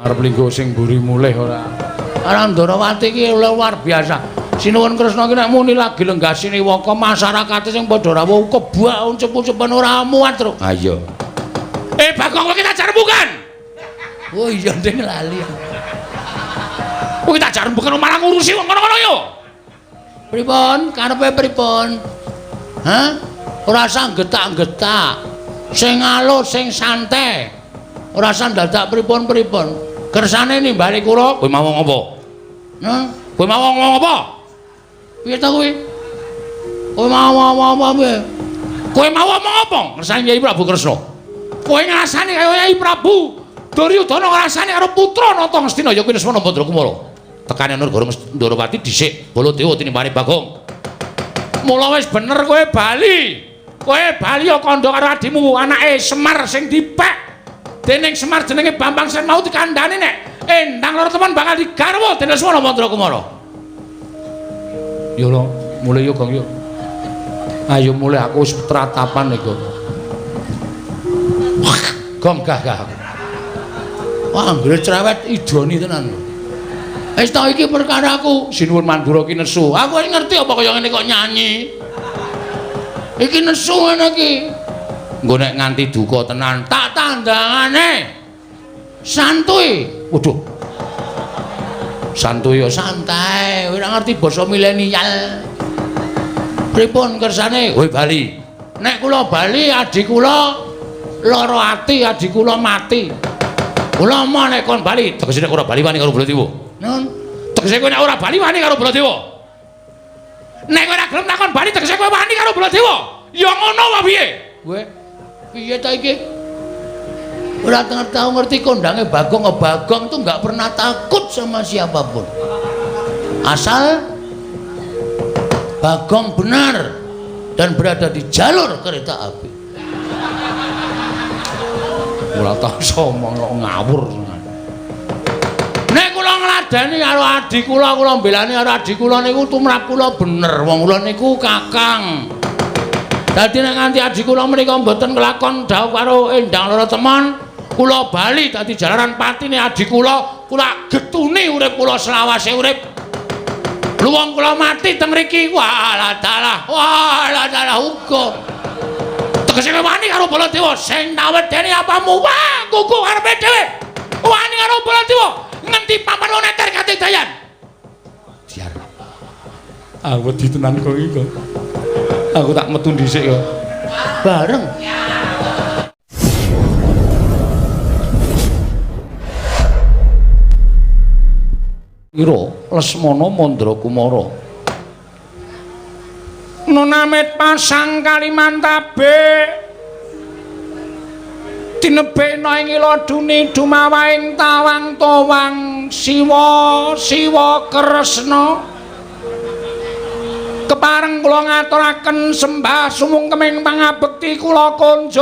Arep linggo sing mburi mulih ora. Ora Ndarawati iki luar biasa. Sinuwun Kresna iki nek muni lagi lenggah siniwaka masyarakate sing padha rawuh kebak uncep-uncepan ora muat, Truk. Ha iya. Bagong kowe kita jarembukan. Oh iya nding lali. Kowe tak jarembukan malah ngurusi wong kono-kono yo. Pripun? Karepe pripun? Hah? Ora usah getak-getak. Sing alus, sing santai. Ora usah dadak pripun-pripun. Kersane nimbali kula, kowe mau ngomong apa? Hah? Kowe mau ngomong apa? Piye ta kowe? Kowe mau ngomong apa piye? Kowe mau ngomong apa? Kersane Kyai Prabu Kresna. Kowe ngrasani kaya Kyai Prabu Duryudana ngrasani karo putra Nata Ngastina ya kuwi Lesmana Bandrakumara. Tekane Negara Ndarawati dhisik Baladewa tinimbane Bagong. Mula wis bener kowe bali. Kowe bali ya kandha karo adimu anake Semar sing dipek. Dening Semar jenenge Bambang Sen mau dikandhani nek Endang Loro Temon bakal digarwa dening Lesmana Bandrakumara. Yo lho, mulih yo Gong yo. Ayo mulih aku wis tratapan iki. Gong gah gah aku. Wah, anggere cerewet idoni tenan. Wis ta iki perkaraku, sinuwun Mandura ki nesu. Aku wis ngerti apa kaya ngene kok nyanyi. Iki nesu ngene iki. Engko nek nganti duka tenan, tak tandangane. Santuy. Waduh. Santuy ya santai, ora ngerti basa milenial. Pripun kersane? Kowe bali. Nek kula bali adi kula lara ati, adi kula mati. Kula moh nek kon bali, tegese nek ora bali wani karo Baladewa. Nun, tegese kowe nek ora bali wani karo Baladewa. Nek kowe ora gelem takon bali tegese kowe wani karo Baladewa. Ya ngono wae piye? Kowe piye ta iki? Ora tau ngerti kondange Bagong. Bagong tuh enggak pernah takut sama siapapun. Asal Bagong benar dan berada di jalur kereta api. Ora tau omong kok ngawur. Nek kula ngladeni karo adi kula, kula mbelani karo adi kula niku tumrap kula bener. Wong kula niku kakang. Dadi nek nganti adi kula menika mboten kelakon dhawuh karo Endang Loro Temon, kula bali dadi jalaran patine adi kula, kula getuni urip kula selawase urip. Luwung kula mati teng mriki, walah dalah, walah dalah uga. Tegese wani karo Baladewa sing tawedeni apamu, wah kuku karepe dhewe. Wani karo Baladewa ngendi papan neter kate dayan. Diar. Aku wedi tenan kok iki. Aku tak metu dhisik kok. Bareng. Ira Lesmana Mandrakumara. Nunamit pasang Kalimantabe tinebena ing iladuni dumawaing tawang towang Siwa Siwa Kresna. Kepareng kula ngaturaken sembah sumungkeming pangabekti kula konjuk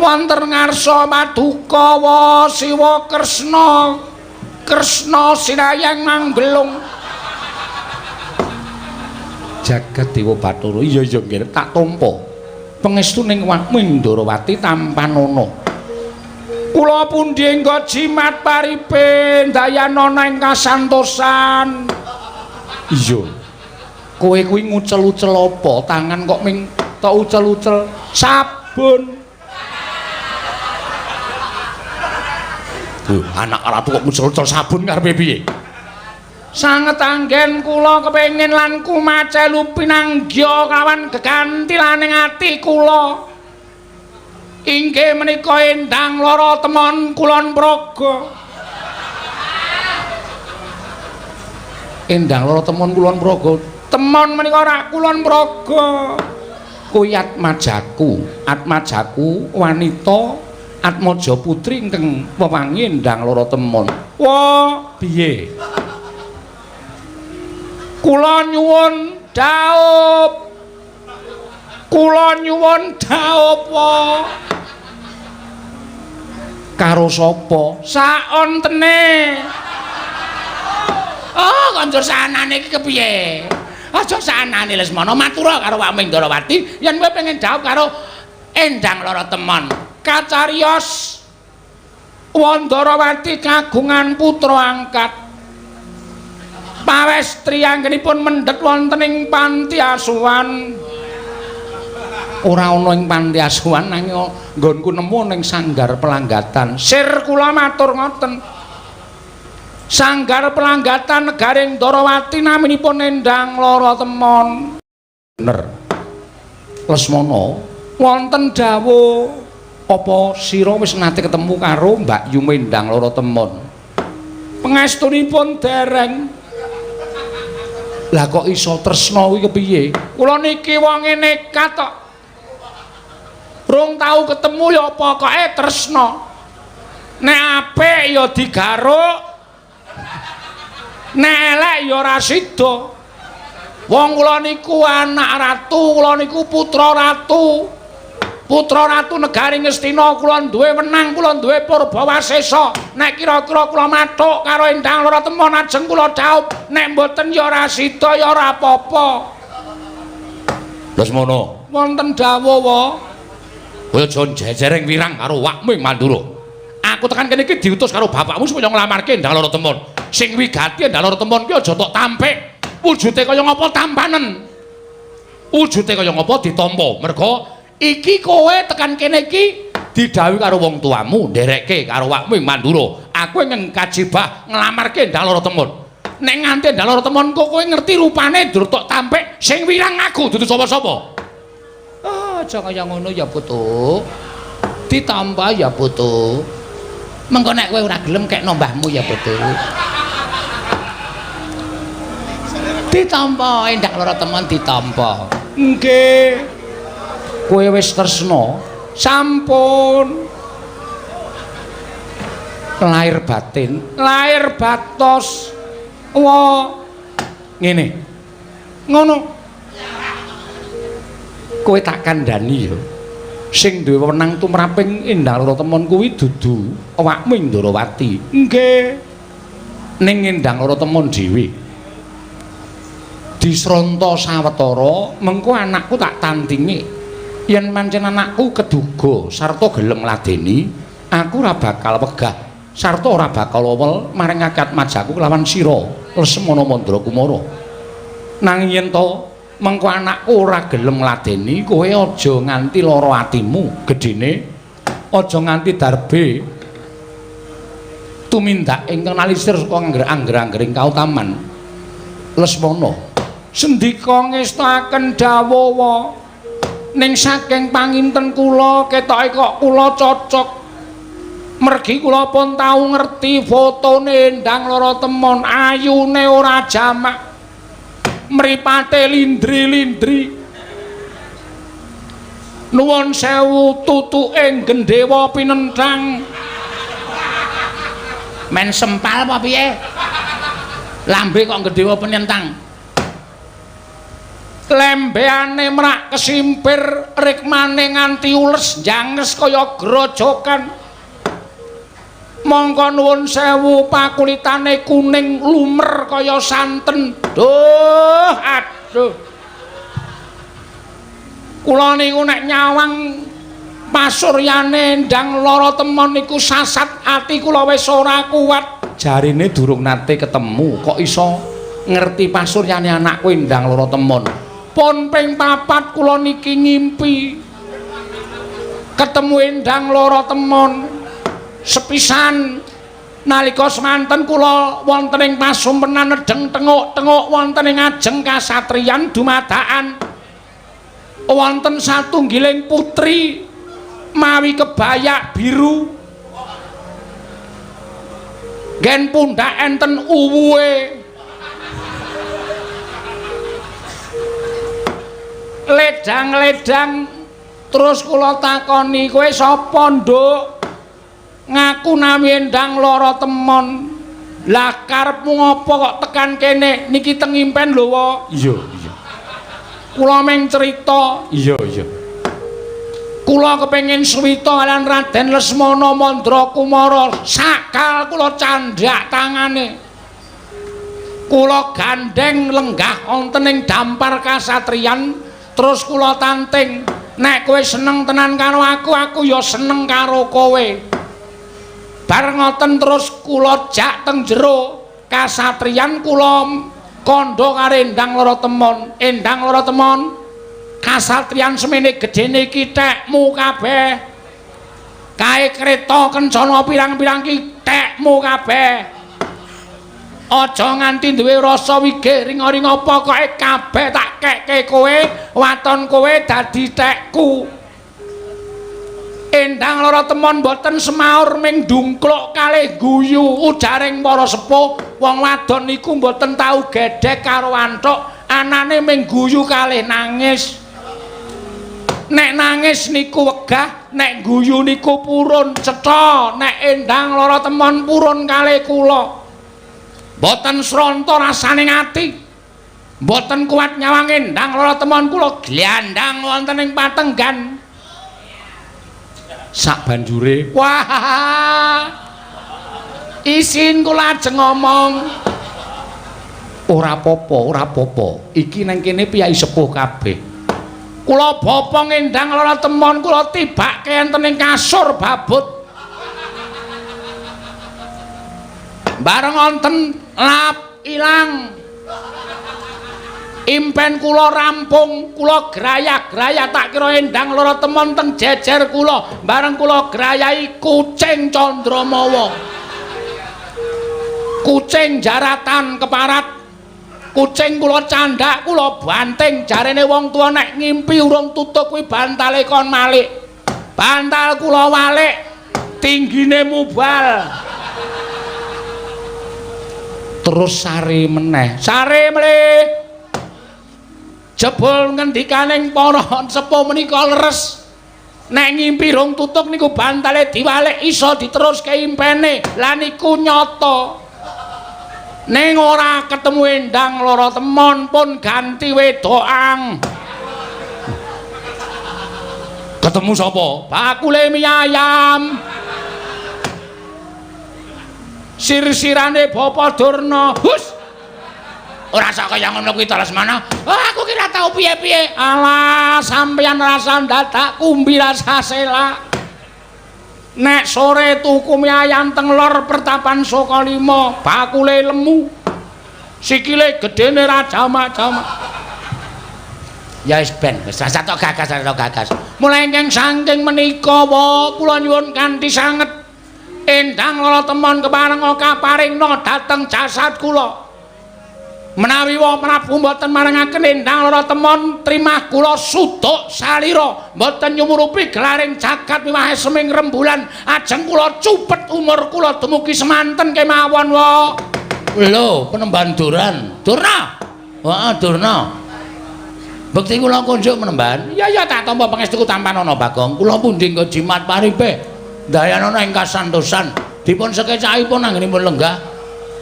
wonten ngarsa paduka wa Siwa Kresna Kresna sinayang manggelung jagat Dewa Bathara. Iya iya nggih tak tampa pangestuning Mindrawati tampanana. Kula pundi engga jimat paripe ndayanana ing kasantosan. Iya. Kowe kuwi ngucel-ucel apa? Tangan kok ming tok ucel-ucel sabun. Anak ratu kok ngucel-ucel sabun karepe piye? Sanget anggen kula kepengin lan kumacelu pinanggya kawan gegantilaning ati kula. Inggih menika Endang Loro Temon Kulon Progo. Endang Loro Temon Kulon Progo. Temon menika rak Kulon Progo. Kuwi atmajaku, atmajaku wanita Atmaja putri ingkang wewangi Endang Loro Temon. Wah, piye? Kula nyuwun dhaup. Kula nyuwun dhaup wa. Karo sapa? Saontene. Oh, kanca sanane iki kepiye? Aja sanane Lesmana matura karo Wak Mindrawati yen kowe pengen dhaup karo Endang Loro Temon. Kacariyos Wandarawati kagungan putra angkat. Pawestri anggenipun mendhet wonten ing panti asuhan. Ora ana ing panti asuhan nanging nggonku nemu ning sanggar pelanggatan. Sir kula matur ngoten. Sanggar pelanggatan negaring Ndarawati naminipun Endang Lara Temon. Bener. Lesmana, wonten dawuh apa sira wis nate ketemu karo Mbak Yu Endang Lara Temon? Pangestunipun dereng. Lah kok iso tresna kuwi kepiye? Kula niki wonge nekat kok. Rung tau ketemu ya pokoke tresna. Nek apik ya digaruk. Nek elek ya ora sida. Wong kula niku anak ratu, kula niku putra ratu. Putra ratu negari Ngastina, kula duwe wenang, kula duwe purbawasesa. Nek kira-kira kula mathuk karo Endang Lara Temon ajeng kula dhaup, nek mboten ya ora sida ya ora apa-apa. Lesmana, wonten dawuh wa. Kowe aja jejereng wirang karo wakmu ing Mandura. Aku tekan kene iki diutus karo bapakmu supaya nglamarke Endang Lara Temon. Sing wigati Endang Lara Temon ki aja tok tampik. Wujude kaya ngapa tampanen. Wujude kaya ngapa ditampa. Merga iki kowe tekan kene iki didhawuhi karo wong tuamu, nderekke karo wakmu ing Mandura. Aku ing kajibah nglamarke Endang Lara Temon. Nek nganti Endang Lara Temon kok kowe ngerti rupane dur tok tampik, sing wirang aku dudu sapa-sapa. Oh, aja kaya ngono ya, Putu. Ditampa ya, Putu. Mengko nek kowe ora gelem kekno mbahmu ya, Putu. Ditampa Endang Lara Temon ditampa. Nggih. Kowe wis tresna? Sampun. Lahir batin, lahir batos. Wa ngene. Ngono. Kowe tak kandhani ya. Sing duwe wewenang tumraping Endang Lara Temon kuwi dudu awakmu Ndrawati. Nggih. Ning Endang Lara Temon dhewe. Disronta sawetara, mengko anakku tak tandingi. Yen pancen anakku keduga sarta gelem ngladeni, aku ora bakal wegah sarta ora bakal owel maring akad majaku kelawan sira Lesmana Mandra Kumara. Nanging yen to mengko anakku ora gelem ngladeni, kowe aja nganti lara atimu gedene, aja nganti darbe tumindak ingkang nalisir saka angger-anggering kautaman. Lesmana sendika ngestakaken dawuh, ning saking panginten kula ketoke kok kula cocok. Mergi kula pun tau ngerti fotone Endang Lara Temon, ayune ora jamak, mripate lindri-lindri. Nuwun sewu tutuke gendhewa pinenthang. Men sempal apa piye? Lambe kok gendhewa pinenthang. Lembeane mrak kesimpir, rikmane nganti ules njanges kaya grojokan. Mongko nuwun sewu pakulitane kuning lumer kaya santen. Duh, aduh. Kula niku nek nyawang pasuryane Endang Lara Temon niku sasat ati kula wis ora kuat. Jarine durung nate ketemu kok iso ngerti pasuryane anakku Endang Lara Temon. Pun ping papat kula niki ngimpi ketemu Endang Lara Temon. Sepisan nalika semanten kula wonten ing pasumpenan nedheng tenguk-tenguk wonten ing ajeng kasatriyan dumadakan wonten satunggiling putri mawi kebayak biru, nggen pundhak enten uwuhe, ledang-ledang. Terus kula takoni, kowe sapa nduk? Ngaku nami Endang Lara Temon. Lah karepmu ngopo kok tekan kene? Niki teng impen lho, wa. Iya, iya. Kula meng crita. Iya, iya. Kula kepengin suwita kalian Raden Lesmana Mandra Kumara. Sakal kula candhak tangane. Kula gandeng lenggah wonten ing dampar kasatriyan, terus kula tanting. Nek kowe seneng tenan karo aku, aku ya seneng karo kowe. Bar ngoten terus kula jak teng jero kasatriyan kula kandha karo Endang Lara Temon. Endang Lara Temon, kasatriyan semene gedene iki tekmu kabeh. Kae kreta kencana pirang-pirang ki tekmu kabeh. Aja nganti duwe rasa wigih ringa-ringa, pokoke kabeh tak kekke kowe, waton kowe dadi tekku. Endang Lara Temon mboten semaur ming ndungkluk kalih guyu ujaring para sepuh. Wong wadon niku mboten tau gedhek karo antuk, anane ming guyu kalih nangis. Nek nangis niku wegah, nek guyu niku purun. Cetha nek Endang Lara Temon purun kalih kula. Mboten sronta rasane ati. Mboten kuat nyawang Endang Lara Temon kula glandang wonten ing patenggan. Sak banjure, wah, isin kula ajeng ngomong. Ora apa-apa, ora apa-apa. Iki nang kene piyai sepuh kabeh. Kula bopong Endang Lara Temon kula tibake enten ing kasur babut. Bareng wonten lap ilang. Impen kula rampung, kula grayah-grayah tak kira Endang Lara Temon teng jejer kula. Bareng kula grayahi kucing Candramawa. Kucing jaratan keparat. Kucing kula candhak, kula banting. Jarene wong tuwa nek ngimpi urung tutuk kuwi bantale kon malik. Bantal kula walik, tinggine mubal. Terus sare meneh. Sare mlih. Jebul ngendikaning para sepuh menika leres. Nek ngimpi rong tutuk niku bantale diwalik iso diteruske impene. Lah niku nyata. Ning ora ketemu Endang Lara Temon pun ganti wedokan. Ketemu sapa? Bakule mie ayam. Sir-sirane Bapa Durna. Hus. Ora sak kaya ngono kuwi ta Lesmana. Oh, aku ki ora tau piye-piye. Alah, sampeyan rasa dadak kumbi rasa selak. Nek sore tuku mie ayam teng lor pertapan Sukalima, bakule lemu. Sikile gedene ra jamak-jamak. Ya wis ben, wis rasa tok gagas, tok gagas. Mulai ingkang saking menika wa kula nyuwun kanthi sanget Endang Lara Temon kepareng kaparingna dhateng jasad kula. Menawi wa Prabu mboten marengaken Endang Lara Temon trimah kula suduk salira, mboten nyumurupi gelaring jagat miwah seming rembulan, ajeng kula cupet umur kula dumugi semanten kemawon wa. Lho, penemban Duran. Durna. Heeh, Durna. Bekti kula kunjuk penemban. Iya iya tak tampa pangestuku tampanana Bagong. Kula pundi nggo jimat paripe. Dayanana ing kasantosan. Dipun sekecakipun anggenipun lenggah.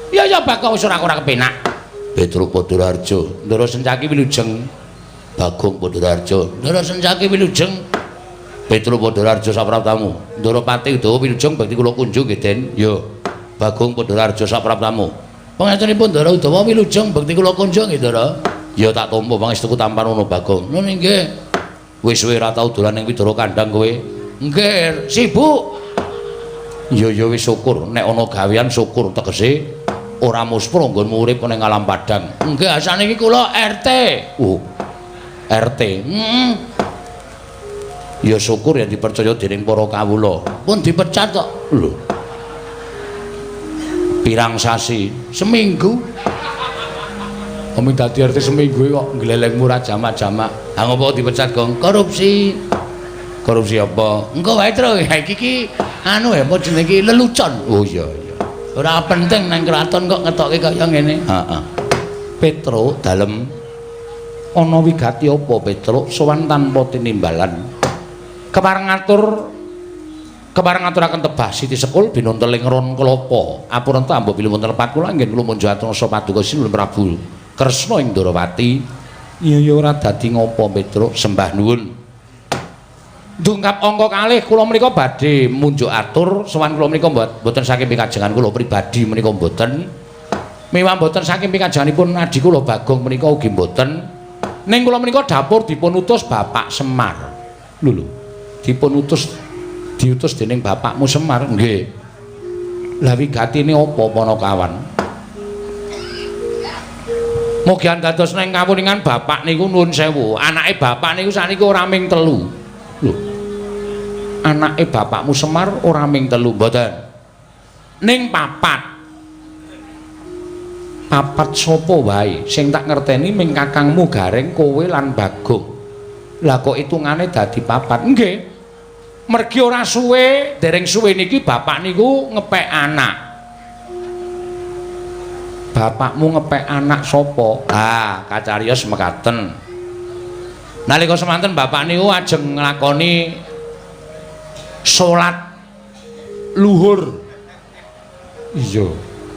Iya iya Bagong wis ora kepenak. Petruk Padharjo, Ndara Sencaki wilujeng. Bagong Padharjo, Ndara Sencaki wilujeng. Petruk Padharjo sapraptamu. Ndara Pati Udawa wilujeng bekti kula kunjung nggih Den. Ya. Bagong Padharjo sapraptamu. Pangestunipun Ndara Udawa wilujeng bekti kula kunjung nggih Ndara. Ya tak tampa pangestuku tampanana Bagong. Nun nggih. Wis suwe ora tau dolan ning Widara Kandang kowe. Nggih, sibuk. Ya ya wis syukur nek ana gawean syukur tegese ora muspro nggonmu urip ning alam padang. Nggih, saniki kula RT. Oh. RT. Heeh. Ya syukur ya dipercaya dening para kawula. Pun dipecat kok. Lho. Pirang sasi? Seminggu. Kami dadi RT seminggu kok nglelengmu ra jamak-jamak. Ha ngopo dipecat, Gong? Korupsi. Korupsi apa? Engko wae, Tru. Iki ki anu ya apa jenenge iki lelucon. Oh iya iya. Ora penting nang kraton kok ngetoke kaya ngene. Heeh. Petruk dalem ana wigati apa Petruk sowan tanpa tinimbalan. Kepareng ngaturaken tebah Siti Sekul binuntel ing ron klapa. Apurenta mbok bilih wonten lepat kula anggen kula munjuk atur paduka Sinuwun Prabu Kresna ing Ndorowati. Iya ya ora dadi ngopo Petruk, sembah nuwun. Dungkap angka kalih kula menika badhe munjuk atur sowan kula menika mboten saking pikajengan kula pribadi menika mboten. Miwah mboten saking pikajenganipun adhi kula Bagong menika ugi mboten. Ning kula menika dapur dipun utus Bapak Semar. Lho lho, dipun utus diutus dening bapakmu Semar. Nggih. Lah wigatine apa Panakawan? Mugian dados neng kawuningan bapak niku nuwun sewu, anake bapak niku sakniki ora ming telu. Lho. Anake bapakmu Semar ora ming telu, mboten. Ning papat. Papat sapa wae sing tak ngerteni ming kakangmu Gareng, kowe lan Bagong. Lah kok hitungane dadi papat? Nggih. Mergi ora suwe, dereng suwe niki bapak niku ngepek anak. Bapakmu ngepek anak sapa? Ah, kacariyos mekaten. Nalika semanten bapak niku ajeng nglakoni salat luhur. Iya.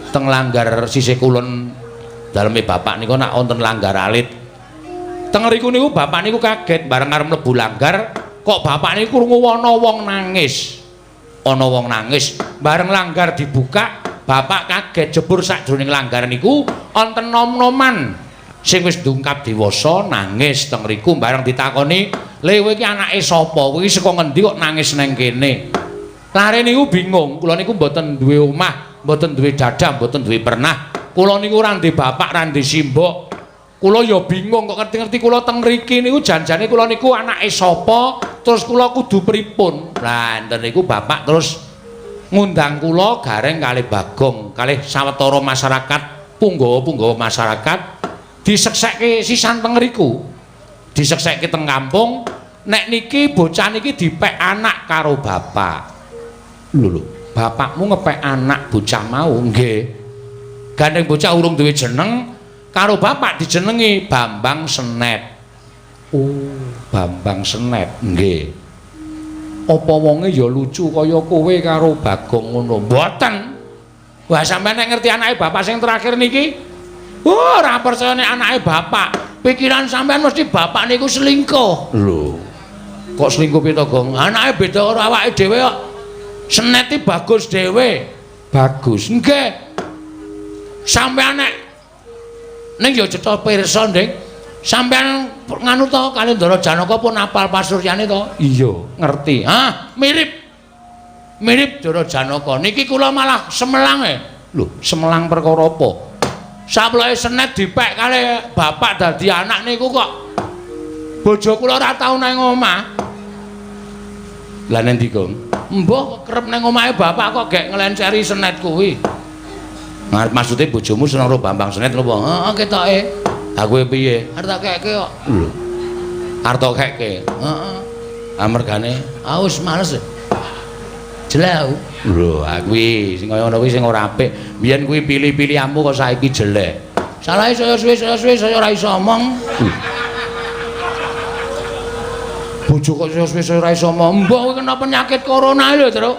Teng langgar sisih kulon daleme bapak niku nak wonten langgar alit. Teng riku niku bapak niku kaget bareng arep mlebu langgar kok bapak niku krungu ana wong nangis. Ana wong nangis, bareng langgar dibuka, bapak kaget jebur sakjroning langgar niku wonten nom-noman sing wis ndungkap dewasa nangis teng riku. Bareng ditakoni, "Le kowe iki anake sapa? Kowe iki saka ngendi kok nangis nang kene?" Lare niku bingung, kula niku mboten duwe omah, mboten duwe dadah, mboten duwe pernah. Kula niku ora ndek bapak, ora ndek simbok. Kula ya bingung kok ngerti-ngerti kula teng mriki niku janjane kula niku anake sapa, terus kula kudu pripun. Lah enten niku bapak terus ngundang kula Gareng kalih Bagong, kalih sawetara masyarakat, punggawa-punggawa masyarakat diseksekke sisan teng mriku. Diseksekke teng kampung, nek niki bocah niki dipek anak karo bapak. Lho lho, bapakmu ngepek anak bocah mau? Nggih. Gandeng bocah urung duwe jeneng, karo bapak dijenengi Bambang Senet. Oh, Bambang Senet. Nggih. Apa wonge ya lucu kaya kowe karo Bagong ngono? Mboten. Wah, sampeyan nek ngerti anake bapak sing terakhir niki, oh, ora percaya nek anake bapak. Pikiran sampeyan mesti bapak niku selingkuh. Lho. Kok selingkuh piye to, Gong? Anake beda karo awake dhewe kok. Senet iki bagus dhewe. Bagus. Nggih. Sampeyan nek ning ya cetha pirsa, Nding. Sampeyan nganu to kali Ndara Janaka pun apal pasuryane to? Iya, ngerti. Hah, mirip. Mirip Ndara Janaka. Niki kula malah semelang e. Lho, semelang perkara apa? Saploke Senet dipek kali bapak dadi anak niku kok bojo kula ora tau nang omah. Lah nendi, Gong? Mbah kerep nang omahe bapak kok gek nglenceri Senet kuwi. Maksude bojomu seneng karo Bambang Senet lho apa? Heeh, ketoke. Ha kowe piye? Arep tak keke kok. Lho. Arep tak keke. Heeh. Amergane ah wis males. Jelek aku. Lho, ha kuwi sing kaya ngono kuwi sing ora apik. Biyen kuwi pilih-pilihanmu kok saiki jelek. Salahe saya suwe saya ora iso omong. Bojo kok saya suwe saya ora iso omong. Mbah kowe kena penyakit corona lho, Truk.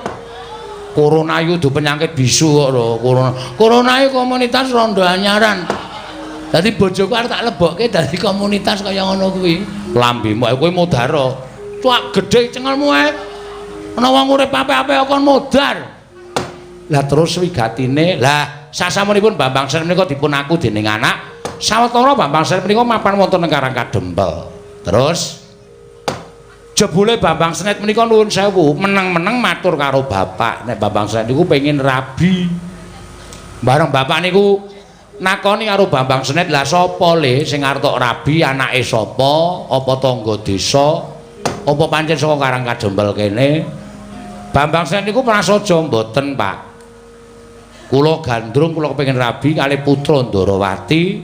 Corona iku dudu penyakit bisu kok lho, corona. Corona iku komunitas rondo anyaran. Dadi bojoku arep tak lebokke dadi komunitas kaya ngono kuwi. Lambemu kowe modar. Cuak gedhe cengelmu ae. Ana wong urip apik-apik kon modar. Lah terus wigatine, lah sasampunipun Bambang Senet menika dipun aku dening anak, sawetara Bambang Senet menika mapan wonten ing Karang Kadempel. Terus jebule Bambang Senet menika nuwun sewu, meneng-meneng matur karo bapak, nek Bambang Senet niku pengin rabi. Bareng bapak niku nakoni karo Bambang Senet, lah sapa le sing arep tok rabi, anake sapa, apa tangga desa, apa pancen saka Karang Kadempel kene? Bambang Senet niku prasaja mboten, Pak. Kula gandrung kula kepengin rabi kalih putra Ndarawati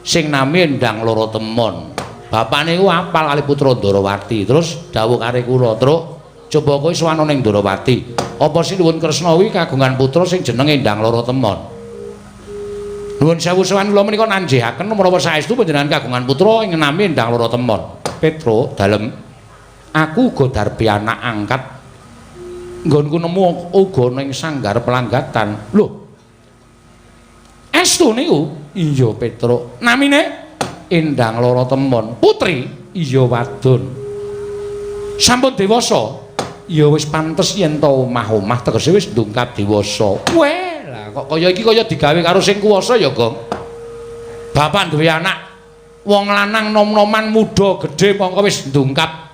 sing nami Endang Loro Temon. Bapak niku apal kalih putra Ndarawati. Terus dawuh karo kula, "Truk, coba kowe sowan ning Ndarawati. Apa Sinuwun Kresna kuwi kagungan putra sing jenenge Endang Loro Temon?" Nuwun sewu sowan kula menika nanjihaken menawa saestu panjenengan kagungan putra ing nami Endang Loro Temon. Petro, dalem aku uga darbi anak angkat nggonku nemu uga ning sanggar pelanggatan. Lho. Estu niku? Iya, Petro. Namine Endang Loro Temon. Putri? Iya, wadon. Sampun dewasa? Ya wis pantes yen to omah-omah tegese wis ndungkap dewasa. Weh, lah kok kaya iki kaya digawe karo sing kuwasa ya, Gong. Bapak duwe anak wong lanang nom-noman muda gedhe mongko wis ndungkap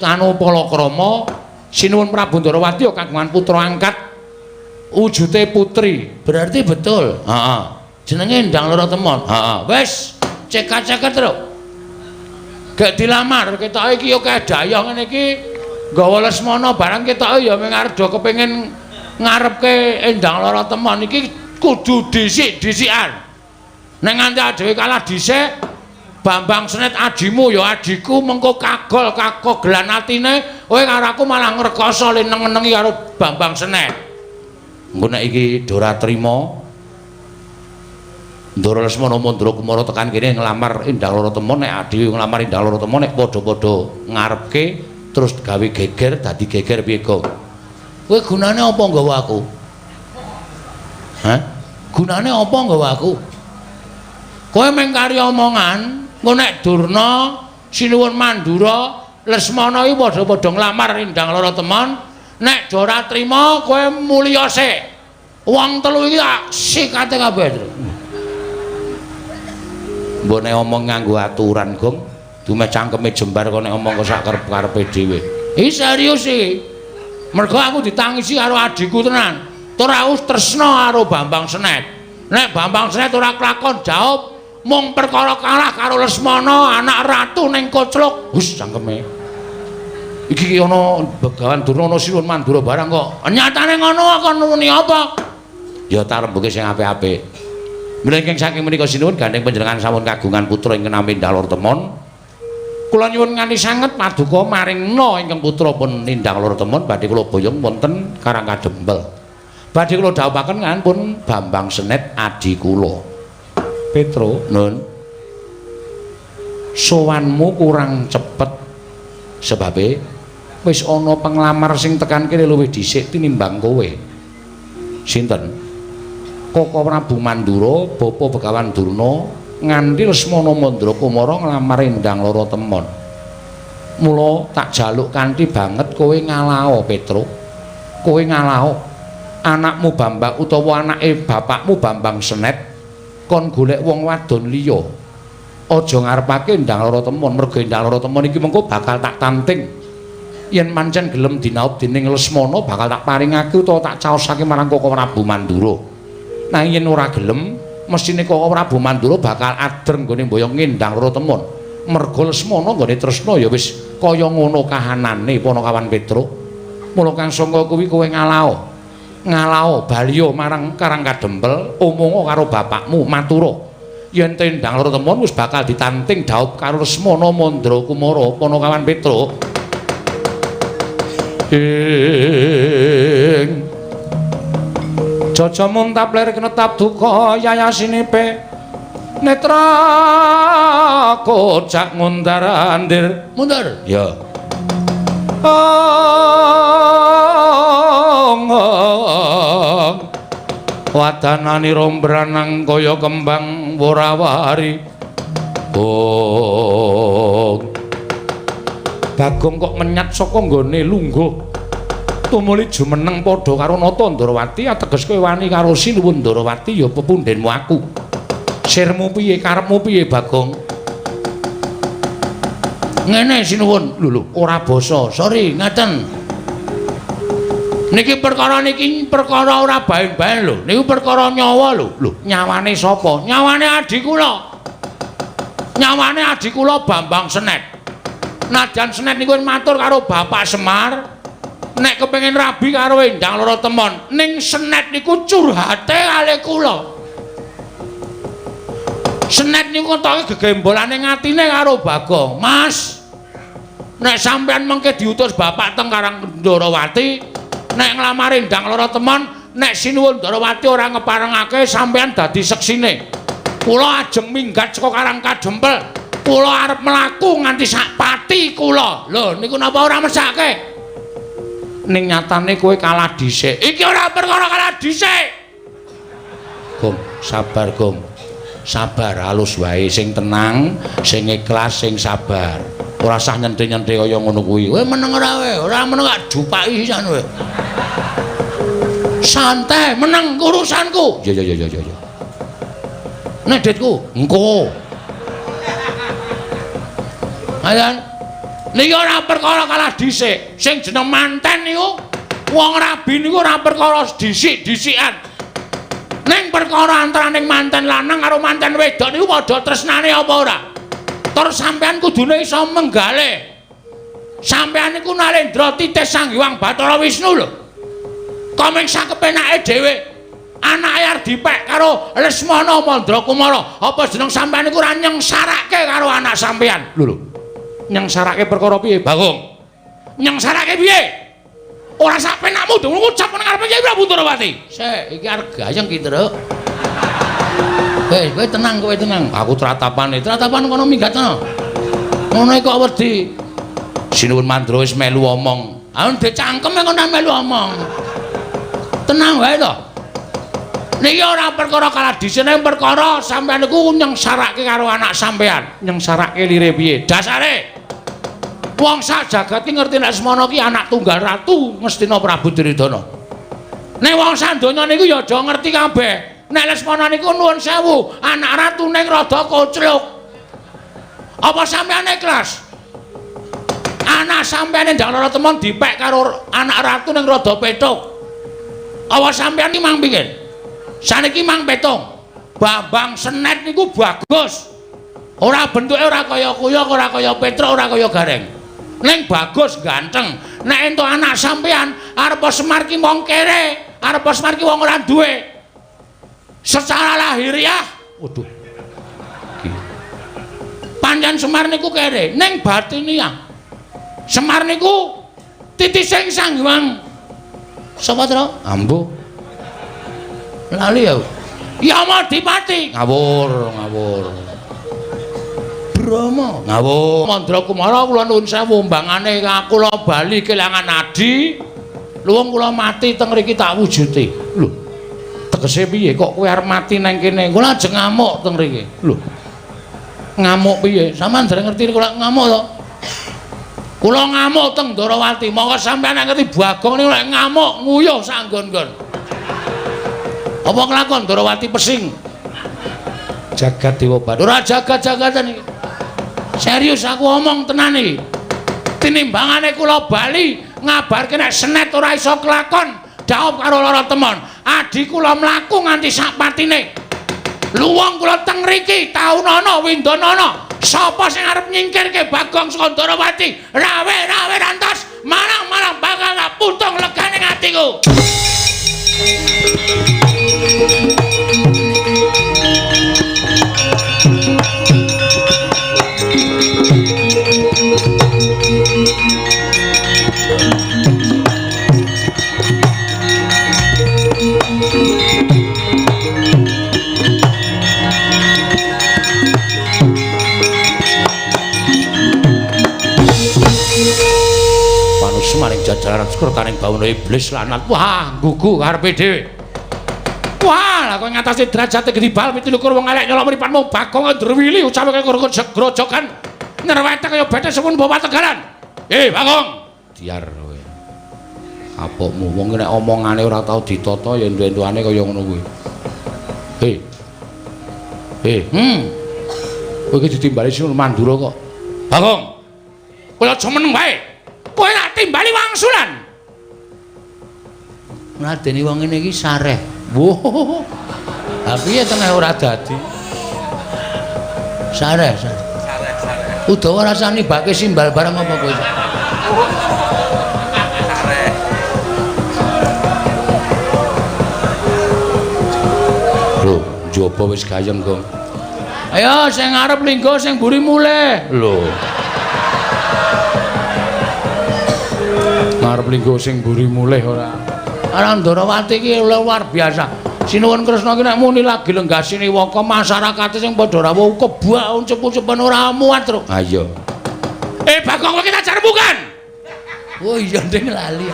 Anu palakrama Sinuwun Prabu Ndarawati ya kagungan putra angkat wujude putri. Berarti betul. Heeh. Jenenge Endang Loro Temon. Heeh. Wis, cekat-ceket, Truk. Gek dilamar ketoke iki ya kedayah ngene iki nggawa Lesmana barang ketoke ya mung arep do kepengin ngarepke Endang Loro Temon iki kudu dhisik-dhisikan. Nek nganti dhewe kalah dhisik, Bambang Senet ajimu ya ajiku mengko kagol kakogelan atine kowe karo aku malah ngrekoso le neng-nengi karo Bambang Senet. Engko nek iki ora trima Ndara Lesmana Mandra Kumara tekan kene nglamar Endang Loro Temon, nek adhi nglamar Endang Loro Temon nek padha-padha ngarepke terus gawe geger dadi geger piye, Gong? Kowe gunane apa nggawa aku? Hah? Gunane apa nggawa aku? Kowe mung kari omongan, engko nek Durna, Sinuwun Mandura, Lesmana iki padha-padha nglamar Endang Loro Temon, nek ora trima kowe mulya sik. Wong telu iki tak sikate kabeh. Mbok nek omong nganggo aturan, Gong, dumeh cangkeme jembar kok nek omong kok sak karep-karepe dhewe. Iki serius iki. Mergo aku ditangisi karo adhiku tenan. Tur aku tresna karo Bambang Senet. Nek Bambang Senet ora kelakon jawab mung perkara kalah karo Lesmana anak ratu ning Kocluk. Hus cangkeme. Iki ana Begawan Durna ana Sinuwun Mandura barang kok. Nyatane ngono kok nuni apa? Ya tarembuke sing apik-apik. Mlengking saking menika sinuwun gandeng panjenengan sampun kagungan putra ingkang nami Endang Loro Temon. Kula nyuwun nganti sanget paduka maringna ingkang putra pun Endang Loro Temon badhe kula boyong wonten Karang Kadempel. Badhe kula dhawuhaken ngan pun Bambang Senet adi kula. Petro, Nun. Sowanmu kurang cepet sebabe wis ana penglamar sing tekan kene luwih dhisik tinimbang kowe. Sinten? Koko Prabu Mandura, Bapa Begawan Durna nganti Lesmana Mandra Kumara nglamar Endang Loro Temon. Mula tak jaluk kanthi banget kowe ngalao, Petro. Kowe ngalao anakmu Bambang utawa anake bapakmu Bambang Senet kon golek wong wadon liya. Aja ngarepake Endang Loro Temon, mergo Endang Loro Temon iki mengko bakal tak tanting. Yen pancen gelem dinaup dening Lesmana bakal tak paringake utawa tak caosake marang Koko Prabu Mandura. Nanging yen ora gelem, mesthine Koko Prabu Mandura bakal ader nggone mboyong Endang Loro Temon. Mergo Lesmana nggone tresna ya wis kaya ngono kahanane Panakawan Petruk. Mula kang sangka kuwi kowe ngalao. Ngalao baliya marang Karang Kadempel, omonga karo bapakmu matura. Yen Endang Loro Temon wis bakal ditanting dhaup karo Lesmana Mandra Kumara Panakawan Petruk. Ing Jaja muntap lir kenetap duka yayasinipe netra kocak ngundar andir mundur ya. Wadanani rombranang kaya kembang worawari. Bong Bagong kok menyat saka nggone lungguh tumuli jumeneng padha karo Nata Ndarawati ateges kowe wani karo Sinuwun Ndarawati ya pepundhenmu aku. Sirmu piye karepmu piye Bagong? Ngene Sinuwun, lho lho ora basa. Sorry ngaten. Niki perkara niki perkara ora baen-baen lho. Niku perkara nyawa lho. Lho, nyawane sapa? Nyawane adhi kula. Nyawane adhi kula Bambang Senet. Najan Senet niku matur karo Bapak Semar nek kepengin rabi karo Endang Loro Temon, ning Senet niku curhate kalih kula. Senet niku ketoke gegembolane ngatine karo Bagong. Mas, nek sampean mengke diutus bapak teng Karang Ndarawati, nek nglamar Endang Loro Temon, nek Sinuwun Ndarawati ora ngeparengake sampean dadi seksine. Kula ajeng minggat saka Karang Kadempel. Kula arep mlaku nganti sak pati kula. Lho niku napa ora mesake? Ning nyatane kowe kalah dhisik. Iki ora perkara kalah dhisik. Gong, sabar Gong. Sabar halus wae, sing tenang, sing ikhlas, sing sabar. Ora usah nyenthe-nyenthe kaya ngono kuwi. Kowe meneng ora kowe? Ora meneng gak jupaki sisan kowe. Santai, meneng urusanku. Ya ya ya ya ya. Nek ditku, engko. Ayan. Niki ora perkara kalah dhisik. Sing jeneng manten niku wong rabi niku ora perkara dhisik-dhisikan. Ning perkara antaraning manten lanang karo manten wedok niku padha tresnane apa ora? Tur sampean kudune iso menggale. Sampean niku Narendra titih Sang Hyang Bathara Wisnu lho. Komeng sakepenake dhewe. Anake arep dipek karo Lesmana Mandra Kumara. Apa jeneng sampean niku ora nyengsarake karo anak sampean? Lho lho. Nyengsarake perkara piye, Bagong? Nyengsarake piye? Ora sak penakmu dong ngucap nang ngarepe Kyai Prabu Ndorowati. Sik, iki arep gayeng ki, Truk. Wis, kowe tenang, kowe tenang. Aku tratapane, tratapan kono minggat kono. Ngono kok wedi. Sinuwun Mandra wis melu omong. Ah ndek cangkem kono melu omong. Tenang wae to. Niki ora perkara kalah dhisik, ning perkara sampean niku nyengsarake karo anak sampean. Nyengsarake lire piye? Dasare wong sak jagat ki ngerti nek Semana ki anak tunggal ratu Ngastina Prabu Duryudana. Nek wong sak donya niku ya aja ngerti kabeh. Nek Lesmana niku nuwun sewu, anak ratu ning rada kocluk. Apa sampean ikhlas? Anak sampean ndang lara temon dipek karo anak ratu ning rada petuk. Apa sampean ki mang pingin? Saniki mang petung. Bambang Senet niku bagus. Ora bentuke ora kaya kuyok, ora kaya petruk, ora kaya gareng. Ning bagus ganteng. Nek entuk anak sampean arep Semar ki wong kere, arep Semar ki wong ora duwe. Secara lahiriah, waduh. Pancen Semar niku kere, ning batiniah. Semar niku titising Sang Hyang. Sapa, Tru? Ambo. Lali ya. Yamadipati. Ngawur, ngawur. Brahma. Ngawur. Mandra Kumara kula nuwun sewu mbangane kula bali kelangan adi. Luwung kula mati teng mriki tak wujuti. Lho. Tegese piye kok kowe arep mati nang kene? Kula ajeng ngamuk teng mriki. Lho. Ngamuk piye? Sampeyan dereng ngerti kula ngamuk to? Kula ngamuk teng Ndorowati. Monggo sampeyan nek ngerti Bagong niku nek ngamuk nguyuh sak nggon-nggon. Apa kelakon Ndorowati pesing? Jagat Dewa Bathara. Ora jagat-jagatan iki. Serius aku omong tenan iki. Tinimbangane kula bali ngabarke nek Senet ora iso kelakon, dhaup karo lara temon. Adi kula mlaku nganti sak patine. Luwung kula teng mriki taunana windanana. Sapa sing arep nyingkirke Bagong saka Ndorowati? Rawe-rawe rantos, marang-marang bakal putung legane atiku. Maring jajaran sekretaring bawana iblis lanat. Wah, gugu karepe dhewe. Wah, lah kowe ngatasi derajate gedibal 27 wong elek nyolok mripatmu Bagong ndrewili ucape kaya grojogan nyerwete kaya bete sepun bawa tegalan. Bagong, diar kowe. Kapokmu wong nek omongane ora tau ditata ya entu-entuane kaya ngono kuwi. Kowe iki ditimbali Sinuwun Mandura kok. Bagong. Kowe aja meneng wae. Kowe tak timbali wangsulan. Mladeni wong ngene iki sareh. Wah. Ha piye tengah ora dadi? Sareh, sareh. Sareh, sareh. Udawa rasane bake simbal barang apa kowe? Sareh. Lho, njaba wis gayeng, Gong. Ayo sing arep linggo sing mburi mulih. Lho. Ngarep linggo sing mburi mulih ora. Ora Ndorowati iki luar biasa. Sinuwun Kresna iki nek muni lagi lenggasine waka masyarakate sing padha rawuh kebak uncup-uncupan ora muat, Truk. Ha iya. Bagong kowe kita jarembukan. Oh iya nding lali.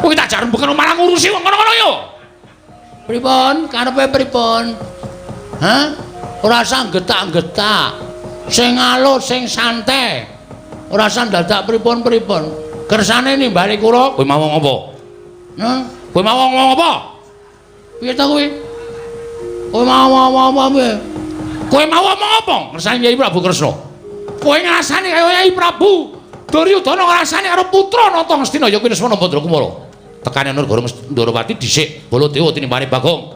Kowe kita jarembukan malah ngurusi wong kono-kono yo. Pripun? Karepe pripun? Hah? Ora usah getak-getak. Sing alus, sing santai. Ora usah dadak pripun-pripun. Kersane nimbali kula, kowe mau ngomong apa? Hah? Kowe mau ngomong apa? Piye ta kowe? Kowe mau ngomong apa piye? Kowe mau ngomong apa? Kersane Kyai Prabu Kresna. Kowe ngrasani kaya Yai Prabu Duryudana ngrasani karo putra Nata Ngastina ya kuwi Lesmana Mandrakumara. Tekane negara Ndorowati dhisik Baladewa tinimbane Bagong.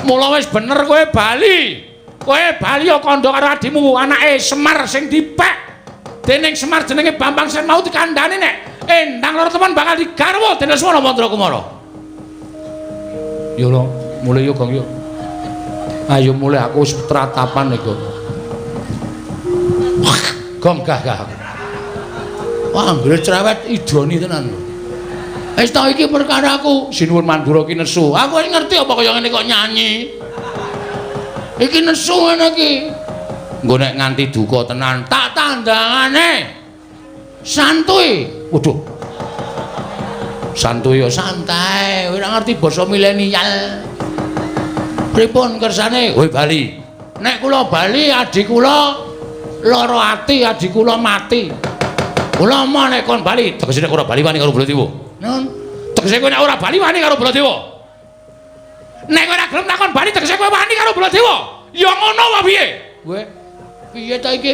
Mula wis bener kowe bali. Kowe bali ya kandha karo adimu anake Semar sing dipek. Dening Semar jenenge Bambang Sen mau dikandhani nek Endang Loro Temon bakal digarwa dening Lesmana Mandrakumara. Yo lho, mulih yo Gong yo. Ayo mulih aku wis tratapan iki. Gong gah gah. Wah, anggere cerewet idoni tenan lho. Wis ta iki perkara aku Sinuwun Mandura ki nesu. Aku wis ngerti apa kaya ngene kok nyanyi. Iki nesu ngene iki. Engko nek nganti duka tenan tak tandangane. Santuy. Waduh. Santuy ya santai, ora ngerti basa milenial. Pripun kersane? Kowe bali. Nek kula bali adi kula lara ati, adi kula mati. Kula moh nek kon bali, tegese nek ora bali wani karo Baladewa. Nun, tegese kowe nek ora bali wani karo Baladewa. Nek kowe ora gelem takon bali tegese kowe wani karo Baladewa. Ya ngono wae piye? Kowe piye ta iki?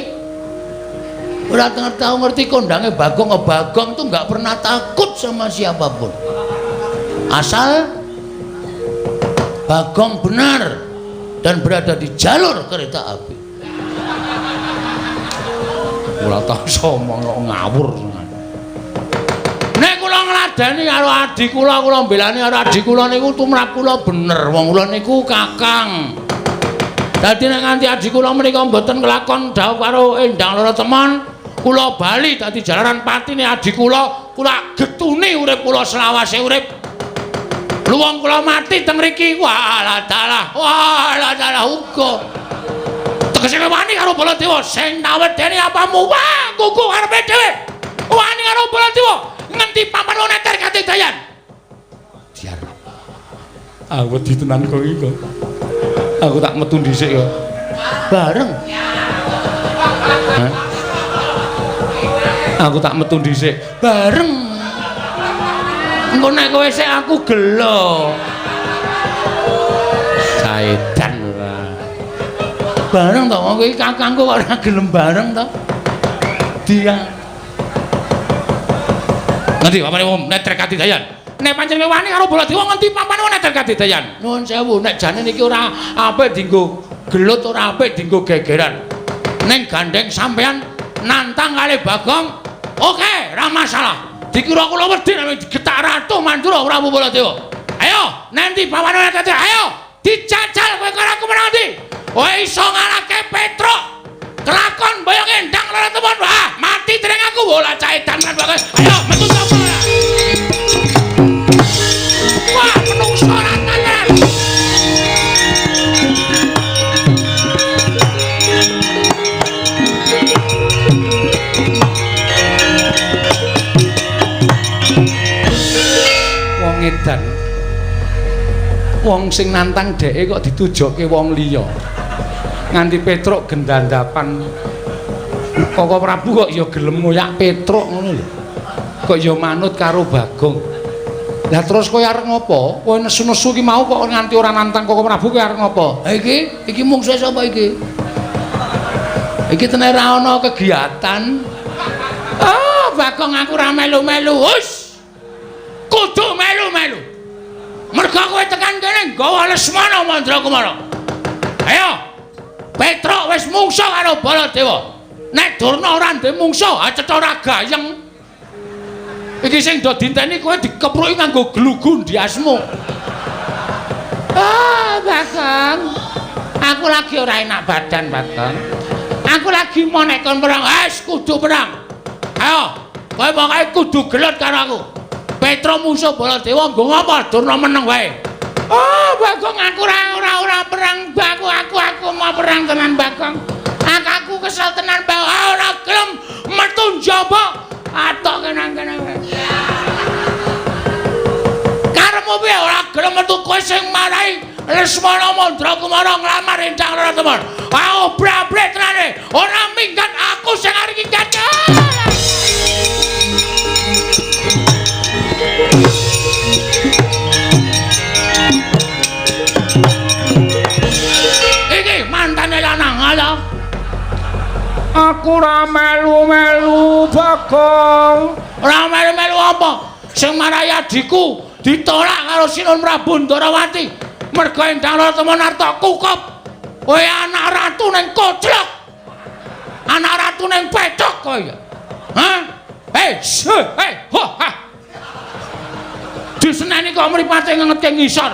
Ora tau ngerti kondange Bagong. Bagong tuh enggak pernah takut sama siapapun. Asal Bagong benar dan berada di jalur kereta api. Ora tau somong kok ngawur. Nek kula ngladeni karo adi kula, kula mbelani karo adi kula niku tumrap kula bener. Wong kula niku kakang. Dadi nek nganti adi kula menika mboten kelakon dhawuh karo Endang Loro Temon, kula bali dadi jalaran patine adi kula, kula getuni urip kula selawase urip. Luwung kula mati teng mriki, walah dalah, walah dalah uga. Tegese wani karo Baladewa sing tawedeni apamu, wah kuku karepe dhewe. Wani karo Baladewa ngendi papan neter katidayan. Diar. Aku wedi tenan kok iki kok. Aku tak metu dhisik kok. Bareng. Hah? Aku tak metu dhisik. Bareng. Engko nek kowe sik aku gelo. Saedan ora. Bareng to wong iki kakangku kok ora gelem bareng to. Dia. Ngendi papane wong neter katidayan? Nek pancen wani karo Baladewa ngendi papane wong neter katidayan? Nuwun sewu, nek jane niki ora apik dienggo gelut, ora apik dienggo gegeran. Ning gandeng sampean nantang kali Bagong, oke, ora masalah. Dikira kula wedi nek digetak Ratu Mandura Prabu Baladewa. Ayo, nanti pawane neter, ayo dijajal kowe karo aku menang ndi? Kowe iso ngalahke Petruk. Kelakon boyong Endang Loro Temon. Wah, mati dening aku. Bola caedan kan bagus. Ayo metu sapa ora? Wah, menungso ora tenan. Wong edan. Wong sing nantang dheke kok ditujokke wong liya. Nganti Petruk gendandapan. Koko Prabu kok ya gelem ngoyak Petruk ngono lho. Kok ya manut karo Bagong. Lah terus kowe arep ngopo? Kowe nesu-nesu ki mau kok nganti ora nantang Koko Prabu kowe arep ngopo? Ha iki, iki mungsuhe sapa iki? Iki tenan ora ana kegiatan. Ah, Bagong aku ora melu-melu. Hus. Kudu melu-melu. Mergo kowe tekan kene nggawa Lesmana Mandrakumara. Ayo. Petruk wis mungsuh karo Baladewa. Nek Durna ora ndek mungsuh, cetha ora gayeng. Iki sing do dinteni kowe dikepruki nganggo glugu ndiasmu. Ah, Bagong. Aku lagi ora enak badan, Bagong. Aku lagi mau nek kon perang, wis kudu perang. Ayo, kowe pokoke kudu gelut karo aku. Petruk mungsuh Baladewa nggo ngapa Durna meneng wae. Oh, Bagong aku ora perang, aku mau perang tenan Bagong. Aku kesel tenan Bagong, ora gelem metu njaba. Atok kenang-kenang. Karepmu piye ora gelem metu kowe sing marai Lesmana Mandrakumara nglamar Endang Loro Temon. Ah, obrak-abrik tenane. Ora minggat aku sing arep minggat. Iki mantane lanang ala. Aku Aku ora melu-melu Bagong. Ora melu-melu apa? Sing marai adhiku ditolak karo Sinuwun Prabu Ndarawati. Merga Endang Lara Temon arta kukup. Kowe anak ratu ning koclok. Anak ratu ning pethok kowe. Hah? Hei, hei, ho, ha. Diseneni kok mripate ngengetke ngisor.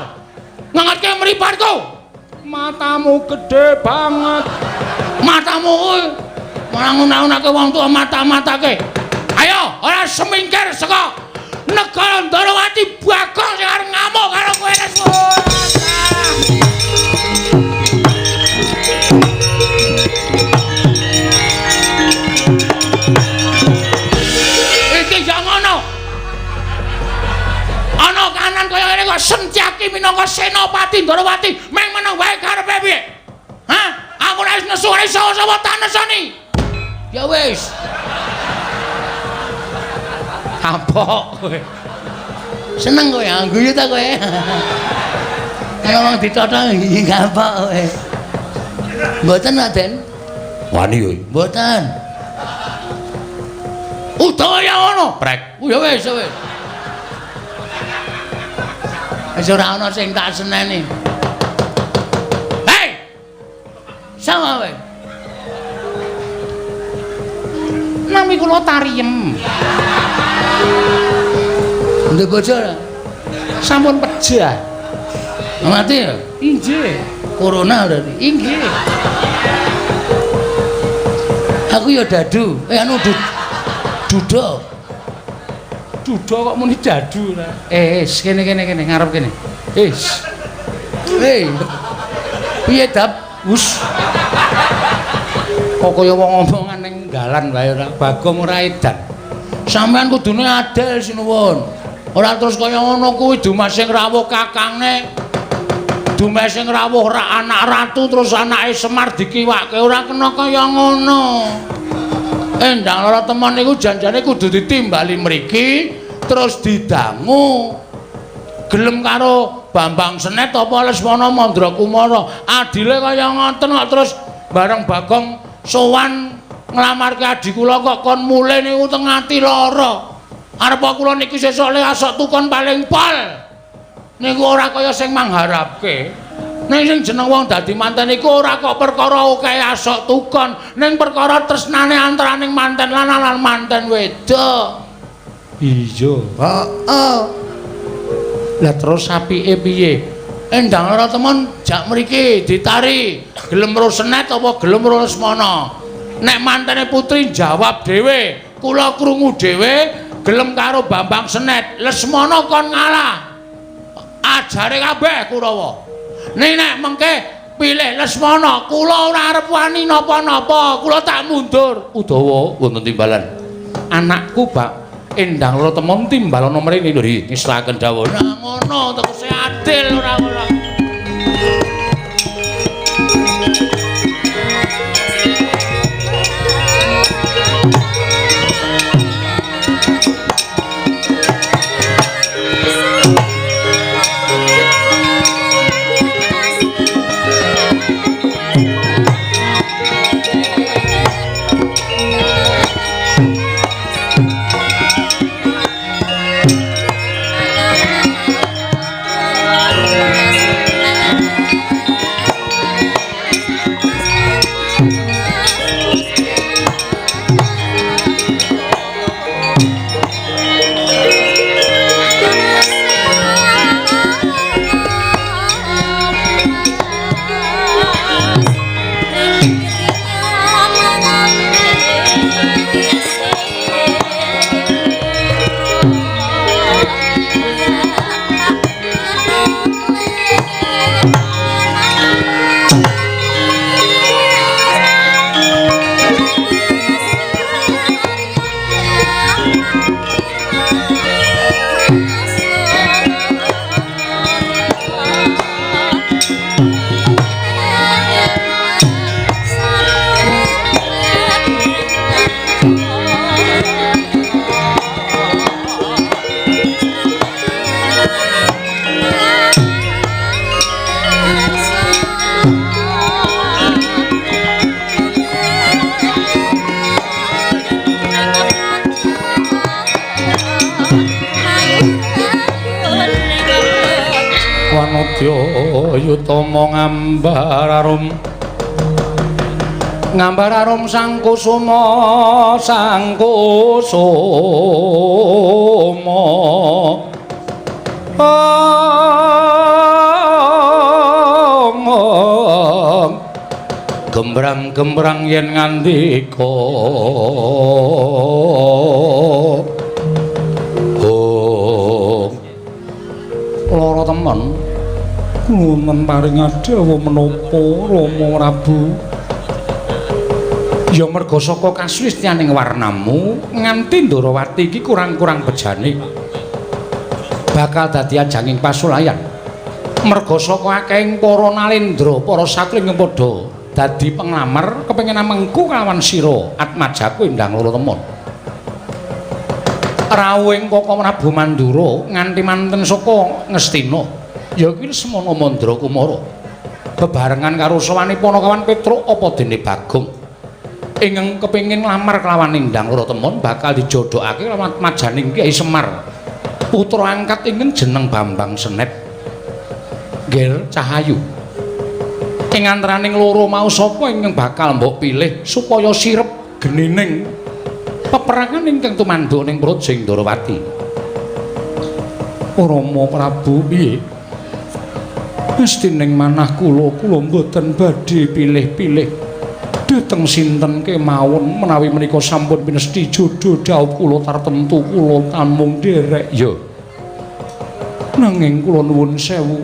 Ngengetke mripatku. Matamu gede banget. Matamu kuwi malah ngunah-unahke wong tuwa mata-matake. Ayo, ora semingkir saka negara Ndarawati. Bagong sing arep ngamuk karo kowe. Iki ya ngono. Ana kanan kaya ngene kok Setyaki minangka Senopati Ndarawati meng meneng wae karepe piye? Hah? Aku ora wis nesu, ora iso sapa tak nesoni. Ya wis. Kapok kowe. Seneng kowe, guyu ta kowe. Kaya wong ditotong kapok kowe. Mboten, Raden. Wani kowe. Mboten. Utawa ya ngono, prek. Ya wis, wis. Wis ora ana sing tak seneni. Hei! Sama kowe. Nami kula Tariem. Ndek bojo ora? Sampun pejah. Mati ya? Inggih. Corona berarti. Inggih. Aku ya dadu. Anu duda. Duda kok muni dadu ora? Kene kene kene ngarep kene. Hei. Piye dap? Wus. Kok kaya wong omongan ning dalan wae ora. Bagong ora edan. Sampeyan kudune adil sinuwun. Ora terus kaya ngono kuwi dumeh sing rawuh kakangne. Dumeh sing rawuh ra anak ratu terus anake Semar dikiwake ora kena kaya ngono. Endang Lara Temon niku janjane kudu ditimbali mriki terus didangu. Gelem karo Bambang Senet apa Lesmana Mandrakumara. Adile kaya ngoten kok terus bareng Bagong sowan nglamarke adhi kula kok kon mulih niku teng ati lara. Arep kula niki sesuk le asok tukon paling pol. Niku ora kaya sing mangharapke. Ning sing jeneng wong dadi manten iku ora kok perkara akeh asok tukon, ning perkara tresnane antaraning manten lanang lan manten wedok. Iya. Heeh. Lah terus apike piye? Endang Lara Temon jak mriki ditari, gelem ro Senet apa gelem ro Lesmana? Nek mantene putri jawab dhewe, kula krungu dhewe gelem karo Bambang Senet, Lesmana kon ngalah. Ajare kabeh Kurawa. Ning nek mengke pilih Lesmana, kula ora arep wani napa-napa, kula tak mundur. Udawa wonten timbalan. Anakku Bak Endang Lara Temon timbalana mrene lho, ngeslaken dawuh. Nah ngono tegese adil ora ora. Manodya yutama ngambar arum. Ngambar arum sang kusuma sang kusuma. Gembrang-gembrang yen ngandika. Oh. Lara temen. Nuwun paring adhawa menapa Rama Prabu? Ya merga saka kasuwistyaning warnamu nganti Ndorowati iki kurang-kurang bejane bakal dadi ajanging pasulayan. Merga saka akehing para nalendra, para satri ingkang padha dadi penglamar kepengin amengku kalawan sira atmajaku endang loro temon. Rawuhing Kaka Prabu Mandura nganti manten saka Ngastina ya kuwi Semana Mandra Kumara bebarengan karo sawane Panakawan Petruk apa dene Bagong ingkang kepengin nglamar kelawan Endang Loro Temon bakal dijodhokake kelawan majaning Kyai Semar putra angkat ingkang jeneng Bambang Senep Ger Cahayu. Ing antaraning loro mau sapa ingkang bakal mbok pilih supaya sirep genining peperangan ingkang tumanduk ning Praja Ndorowati? Rama Prabu piye? Mesti ning manah kula, kula mboten badhe pilih-pilih dhateng sinten kemawon menawi menika sampun pinesti jodho dhaup kula tartemtu kula tamung nderek. Ya. Nanging kula nuwun sewu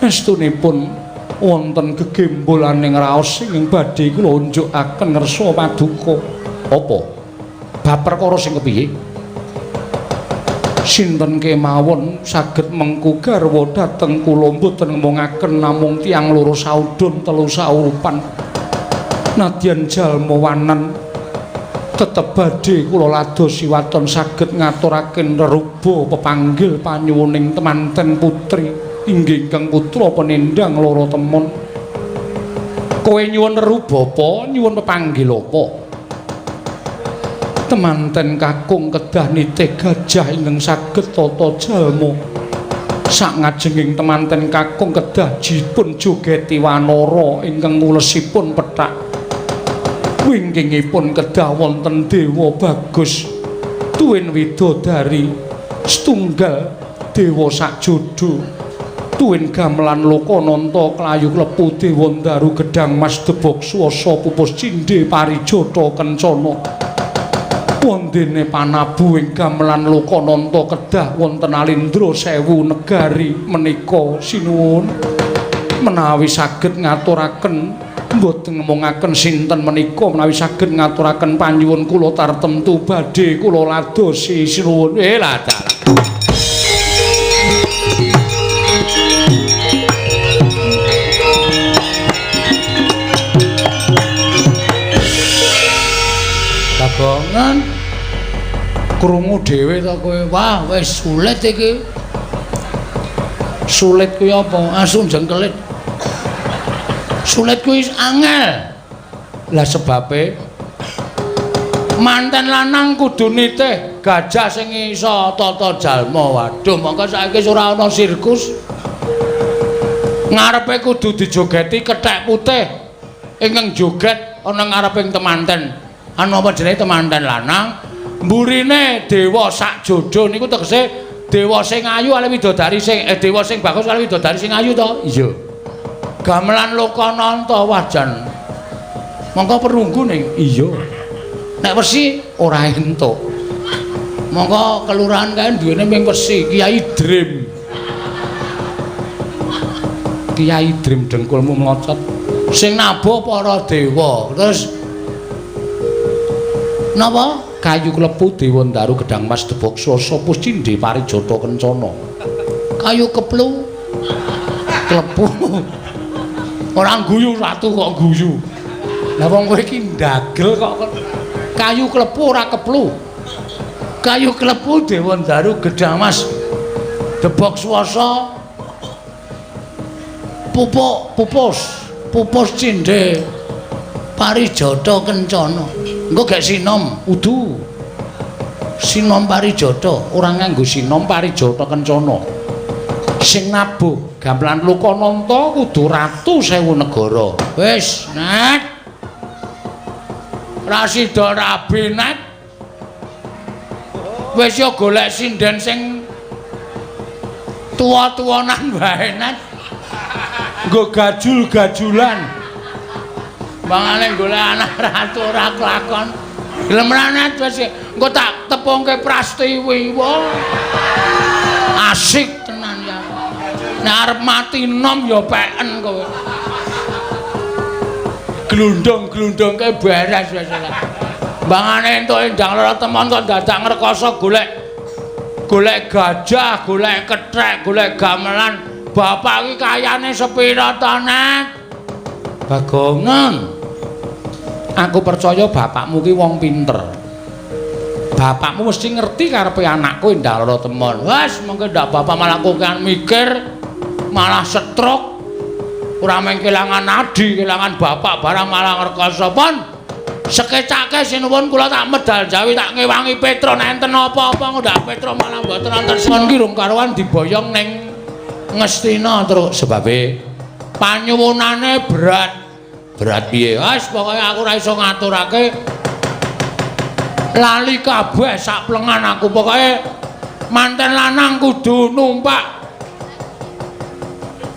estunipun wonten gegembolaning raos ingkang badhe kula unjukaken ngersa paduka. Apa? Bab perkara sing kepiye? Sinten kemawon saged mengku garwa dhateng kula mboten ngomongaken namung tiyang loro saudon telu saurupan. Nadyan jalma wanan tetep badhe kula ladosi waton saged ngaturaken reruba pepanggil panyuwuning temanten putri inggih ingkang putra penendang loro temon. Kowe nyuwun reruba apa? Nyuwun pepanggil apa? Temanten kakung kedah nitih gajah ingkang saged tata jalma. Sak ngajenging temanten kakung kedah dipun jogeti wanara ingkang ngulesipun pethak. Wingkingipun kedah wonten dewa bagus tuwin widodari setunggal dewa sakjodo tuwin gamelan lokananta klayu klepu dewa ndaru gedhang mas debok swasa pupus cindhe parijata kencana. Wondene panabu ing gamelan lokananta kedah wonten alindra sewu negari menika sinuwun menawi saged ngaturaken mboten ngomongaken sinten menika menawi saged ngaturaken panyuwun kula tartemtu badhe kula ladosi sinuwun. Lah dalah. Bagongan krungu dhewe to kowe. Wah, wis sulit iki. Sulit kuwi apa? Asu jengkelit. Sulit kuwi angel. Lah sebabe manten lanang kudu nitih gajah sing iso tata jalma. Waduh, mongko saiki ora ana sirkus. Ngarepe kudu dijogeti kethek putih ingkang joget ana ngareping temanten. Anu apa jenenge temanten lanang? Mburine dewa sakjodo niku tegese dewa sing ayu ale widodari sing dewa sing bagus ale widodari sing ayu to? Iya. Gamelan lokananta wajan. Mongko perunggu ning. Iya. Nek wesi ora entuk. Mongko kelurahan kae duwene ming wesi, Kiai Dream. Kiai Dream dengkulmu mlocot. Sing nabuh para dewa. Terus napa? Kayu klepu dewa ndaru gedhang mas debok swasa pus cindhe parijata kencana. Kayu keplu. Klepu. Ora guyu ratu kok guyu. Lah wong kowe iki ndagel kok kayu klepu ora keplu. Kayu klepu dewa ndaru gedhang mas debok swasa pupuk pupus pupus cindhe parijata kencana. Engko gek sinom udu. Sinom parijata ora nganggo sinom parijata kencana. Sing nabuh Gamelan Lokananta kudu ratu sewu negara. Wis, Net. Ra sida rabi, Net. Wis ya golek sinden sing tuwa-tuwanan wae, Net. Nggo gajul-gajulan. Mangane golek anak ratu ora kelakon. Gelem ra, Net? Wis engko tak tepungke Prastiwi. Wah. Asik tenan ya. Nek arep mati nom ya peken kowe. Glundung-glundungke beres wis ora. Mbangane entuk Endang Lara Temon kok dadak ngrekoso golek golek gajah, golek kethek, golek gamelan. Bapak iki kayane sepira to, Net? Bagongan. Aku percaya bapakmu ki wong pinter. Bapakmu mesti ngerti karepe anakku Endang Lara Temon. Wes, mengke ndak bapak malah kokean mikir, malah stroke. Ora mung kelangan adi, kelangan bapak barang malah ngrekoso pun. Sekecake sinuwun kula tak medal Jawi tak ngewangi Petro nek enten apa-apa ndak Petro malah mboten wonten son ki rung karuan diboyong ning Ngastina terus sebabe panyuwunane berat. Berat piye? Wes pokoke aku ora iso ngaturake. Lali kabeh sak plengan aku pokoke manten lanang kudu numpak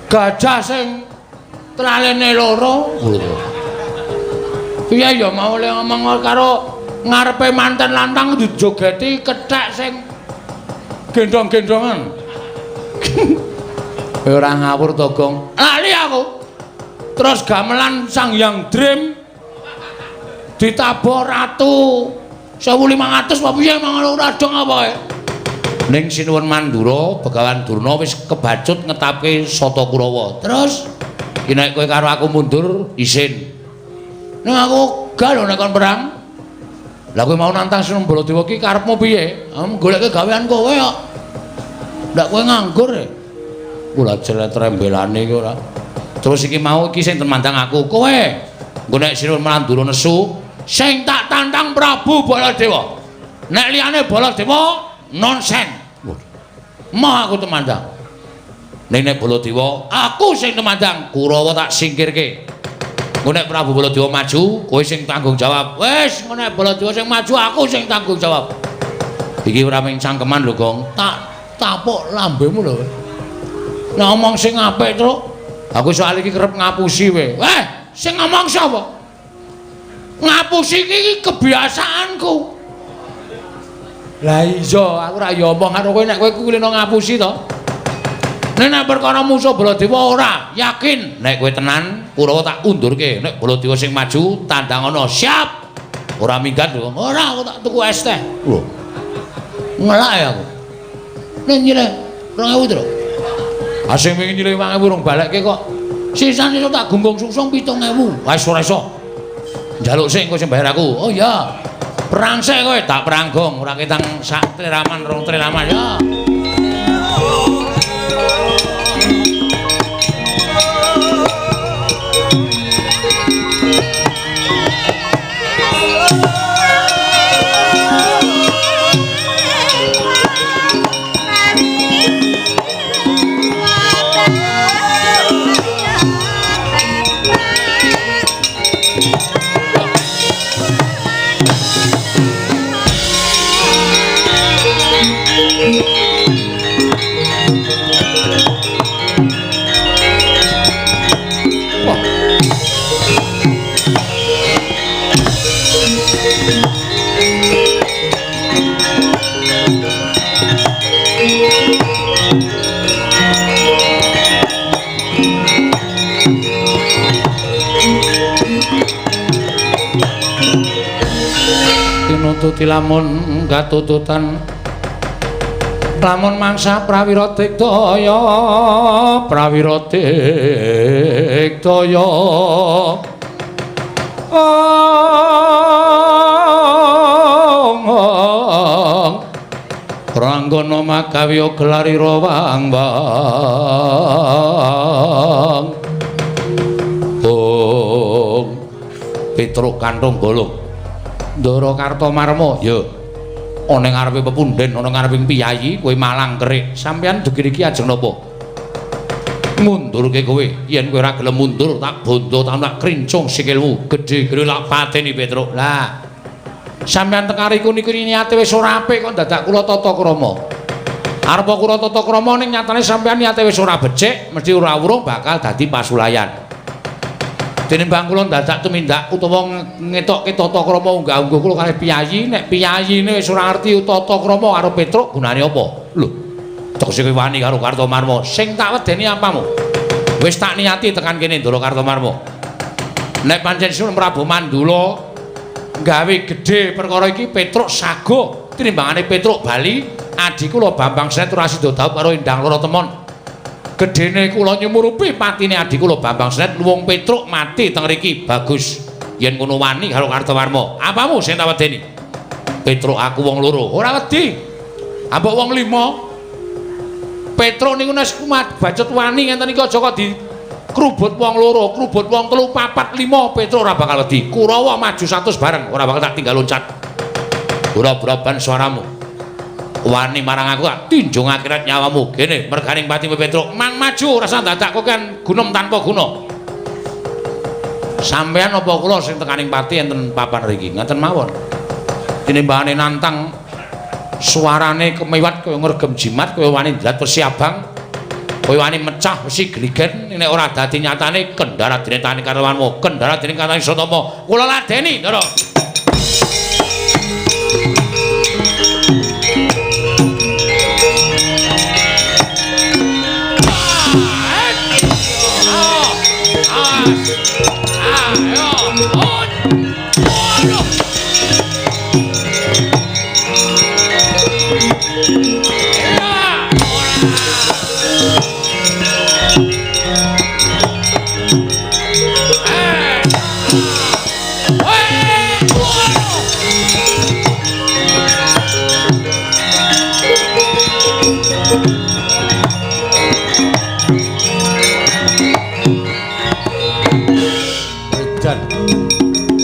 gajah sing tralene loro. Piye ya mau le ngomong karo ngarepe manten lantang dijogeti kethek sing gendong-gendongan. Ora ngawur to, Gong. Lali aku. Terus gamelan Sang Hyang Dream ditabuh ratu 1500 apa piye mangan ora dong apa kae. Ning Sinuwun Mandura, Begawan Durna wis kebacut ngetapke Sata Kurawa. Terus iki nek kowe karo aku mundur isin. Ning aku gak lho nek kon perang. Lah kowe mau nantang Sinuwun Baladewa ki karepmu piye? Goleke gawean kowe kok. Ndak kowe nganggur e. Kula jelet rembelane iki ora. Terus iki mau iki sing temandang aku kowe. Engko nek Sinuwun Mandura nesu, sing tak tantang Prabu Baladewa. Nek liyane Baladewa nonsen. Moh aku temandang. Ning nek Baladewa, aku sing temandang, Kurawa tak singkirke. Engko nek Prabu Baladewa maju, kowe sing tanggung jawab. Wis, engko nek Baladewa sing maju, aku sing tanggung jawab. Iki ora mung cangkeman lho, Gong. Tak tapuk lambemu lho. Nek ngomong sing apik, Truk. Aku soal iki kerep ngapusi kowe. Eh, sing ngomong sapa? Ngapusi iki kebiasaanku. Lah iya, aku ora ya omong karo kowe nek kowe kulino ngapusi to. Nek nek perkara musuh Baladewa ora, yakin. Nek kowe tenan, Kurawa tak undurke. Nek Baladewa sing maju, tandang ana. Siap. Ora minggat lho. Ora, aku tak tuku es teh. Lho. Ngelak ya aku. Nek nyileh 2000 to. Asing wingi nyileh 5000 rong balekke kok. Sisan iso tak gunggung sungsung 7000. Wis ora iso. Njaluk sik engko sing bayar aku. Oh iya. Perang sik kowe, tak perang gong, ora ketang sak triraman rong triraman ya. Tinututi lamun katututan lamun mangsa prawira digdaya prawira digdaya Ranggana magawe gelarira wang wang Ong Petruk Kanthong Golong Ndara Kartomarma ya ana ing ngarepe pepundhen ana ngarepe piyayi kowe malang kerik sampeyan dugi iki ajeng napa Ngundurke kowe, yen kowe ora gelem mundur tak bondo tak krincung sikilmu gedhe-gedhe lak pateni Petruk. Lah, sampeyan tekariku niku niate wis ora apik kok dadak kula tata krama. Arep kula tata krama ning nyatane sampeyan niate wis ora becik, mesti ora wurung bakal dadi pasulayan. Tinimbang kula dadak tumindak utawa ngetokke tata krama unggah-ungguh kula kalih piyayi, nek piyayine wis ora ngerti tata krama karo Petruk gunane apa? Lho, tegese kowe wani karo Kartomarma. Sing tak wedeni apamu? Wis tak niati tekan kene Ndara Kartomarma. Nek pancen Sunan Prabu Mandula gawe gedhe perkara iki Petruk sago tinimbangane Petruk bali adhi kula Bambang Senet ora sida dhaup karo Endang Loro Temon. Gedhene kula nyumurupi patine adhi kula Bambang Senet luwung Petruk mati teng riki. Bagus. Yen ngono wani karo Kartowarma. Apamu sing tak wedeni? Petruk aku wong loro. Ora wedi. Ambok wong lima. Petruk niku nek kumat bacut wani ngenten iki aja kok dikrubut wong loro, krubut wong telu, papat, lima, Petruk ora bakal wedi. Kurawa maju 100 bareng, ora bakal tak tinggal loncat. Ora broban suaramu. Wani marang aku tak tinjung akhirat nyawamu. Kene merganing pati Petruk, mang maju rasa dadak kowe kan gunem tanpa guna. Sampeyan apa kula sing tekaning pati enten papan riki? Ngaten mawon. Tinimbangane nantang suarane kemiwat kaya ngregem jimat, kaya wani ndrat wesi abang, kaya wani mecah wesi gligen, nek ora dadi nyatane kendara dene tani Kartowarma, kendara dene katani Satama. Kula ladeni, Ndara.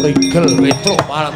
Rigel Petruk malah.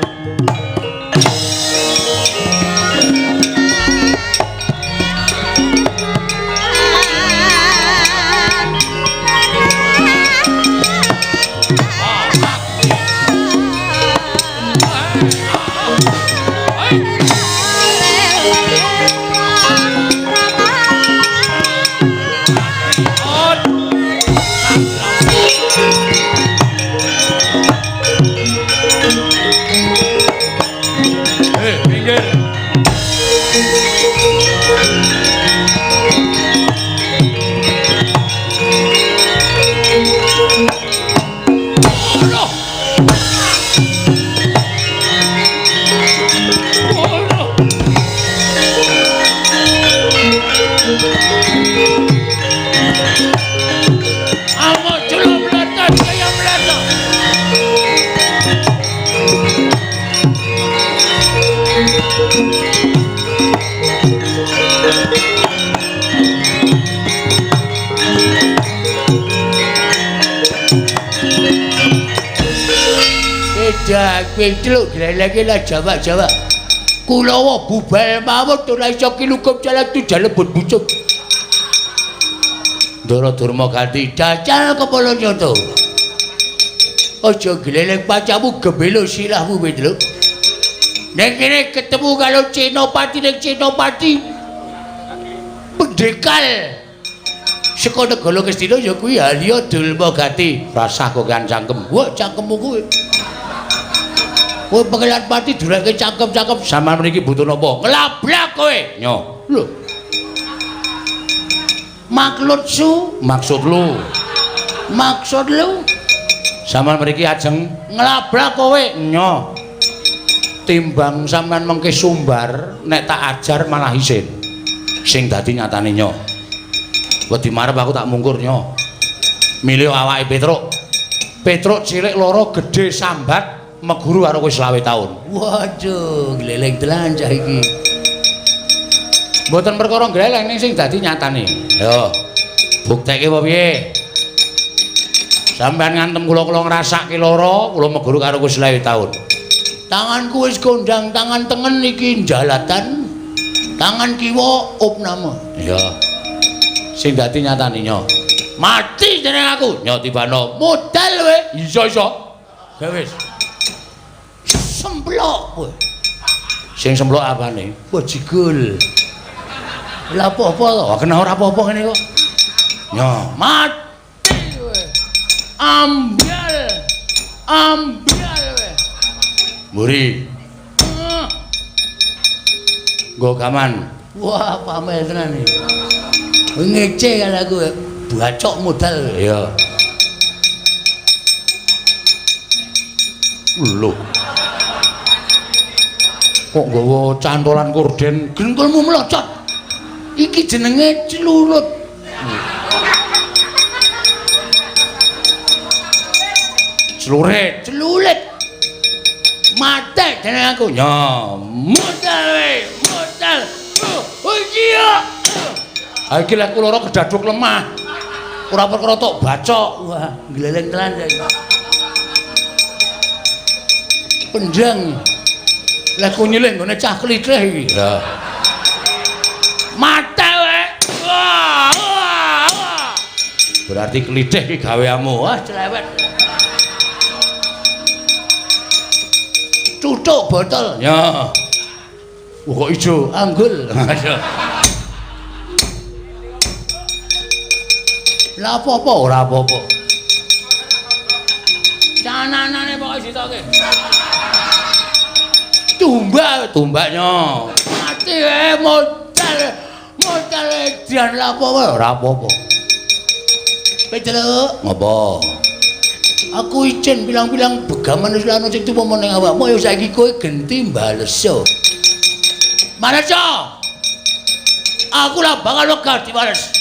Petruk gleleke lah Jawa-Jawa. Kulawa bubal mawon ora iso kilukup jalan tu jalebut bucuk. Ndara Durma ganti dacal kepala nyoto. Aja gleleng pacamu gebelo sirahmu Petruk. Nek kene ketemu karo Senopati ning Senopati pendekal saka negara Ngastina ya kuwi Halya Durma Gati. Rasah kok kan cangkem. Wah cangkemmu kuwi. Kowe pengelan pati durake cangkem-cangkem sampeyan mriki butuh napa? Nglablak kowe. Nyo. Lho. Maksud su, maksud lu. Maksud lu sampeyan mriki ajeng nglablak kowe. Nyo. Timbang sampeyan mengke sumbar nek tak ajar malah isin. Sing dadi nyatane nyo. Wedi marep aku tak mungkur nyo. Milih awake Petruk. Petruk cilik loro gedhe sambat meguru karo kowe 25 taun. Waduh, gleleng tenan cah iki. Mboten perkara gleleng ning sing dadi nyatane. Yo. Buktekke apa piye? Sampeyan ngantem kula, kula ngrasake lara, kula meguru karo kowe 25 taun. Tanganku wis kondang, tangan tengen iki jalatan, tangan kiwa opname. Iya. Sing dadi nyatane nyo. Mati jeneng aku. Nyo tibano. Modal kowe. Iso iso. Ya wis. Semplok kowe. Sing semplok apane? Bajigul. Lah apa-apa to? Kena ora apa-apa ngene kok. Nyo, mati kowe. Ambyal. Ambyal kowe. Mburi. Nggo gaman. Wah, pamer tenan iki. Ngece kan aku. Bacok modal. Iya. Lho. Kok nggawa cantolan korden? Gengkulmu mlocot. Iki jenenge celurut. Celurit, celulit. Mate jeneng aku. Ya, modal we, modal. Oh iya. Ha iki lek kula kedaduk lemah. Ora perkara tok bacok. Wah, gleleng tenan saiki. Pendang. Lek ku nyilih nggone cah klithih iki. Ya. Mate we. Wah, wah, wah. Berarti klithih iki gaweanmu. Wah, celewet. Tutuk botol. Ya. Wah, kok ijo anggul. Lah apa-apa ora apa-apa. Cananane pokoke ditoke. Tumbak, tumbaknya. Mati modal. Modal edian lah apa-apa ora apa-apa. Petruk, ngopo? Aku izin bilang-bilang begaman wis ana sing tuwa ning awakmu ya saiki kowe genti mbaleso. Maleso. Aku lah bakal wegah diwales.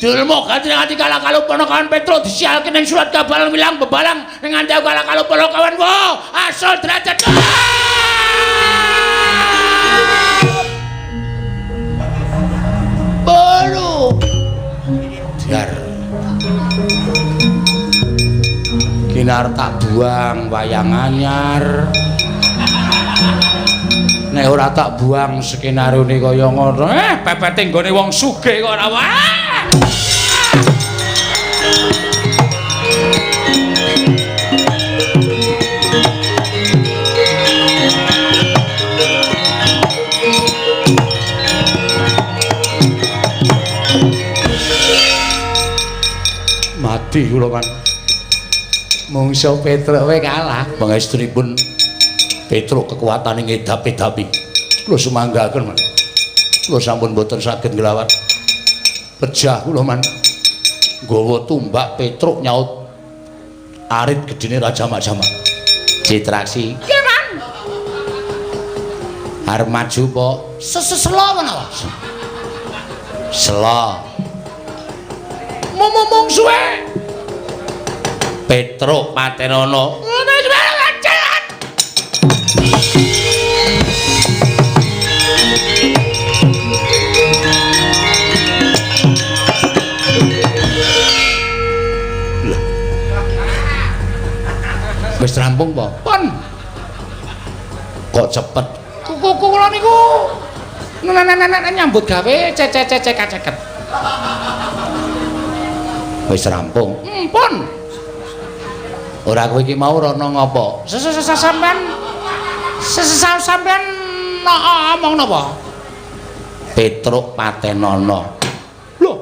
Dulmu ganti nganti kalah kalau ponokawan Petruk disialke ning surat kabar wilang bebalang ning nganti aku kalah kalau ponokawan wo asal derajat. Baru dar kinar tak buang wayang anyar. Nek ora tak buang skenarione kaya ngono, pepete nggone wong sugih kok ora. Wah. Mati kula kan. Mungso Petruk we kalah. Pangestunipun Petruk kekuatane ngedap-edapi. Kula sumanggaken, Man. Kula sampun boten saged nglawat. Pejah kula, Man. Nggawa tumbak Petruk nyaut arit gedene Raja Mak-Jamak. Citraksi. Nggih, Man. Arep maju apa? Seselo menawa. Selo. Mungsuhe Petruk patenono. Wis rampung po? Pun. Kok cepet? Kuku kula niku nyambut gawe cecek kaceket. Wis rampung. Pun. Ora kowe iki mau rono ngopo? Sampean sampean omong napa? Petruk patenono. Lho.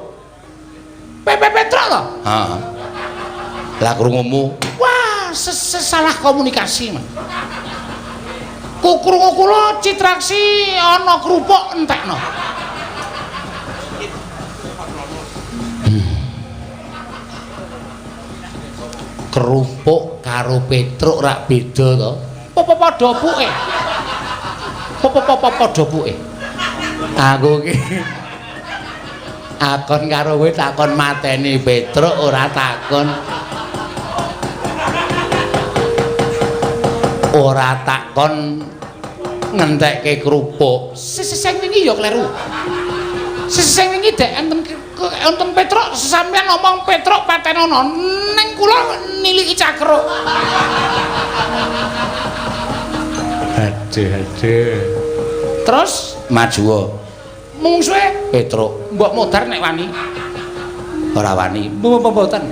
Petruk to? Heeh. Lah krungumu. Wah, salah komunikasi, Man. Krungu kula Citraksi ana kerupuk entekno. Kerupuk karo Petruk rak beda to? Apa padha puke? Apa padha puke? Aku iki akon karo kowe takon mateni Petruk ora takon. Ora takon ngentekke kerupuk. Sing wingi ya kleru. Sing wingi dek enten Petruk sampeyan ngomong Petruk patenono ning kula niliki cakruk. Aduh aduh. Terus maju mungsuhe Petruk mbok modar nek wani. Ora wani. Mboten.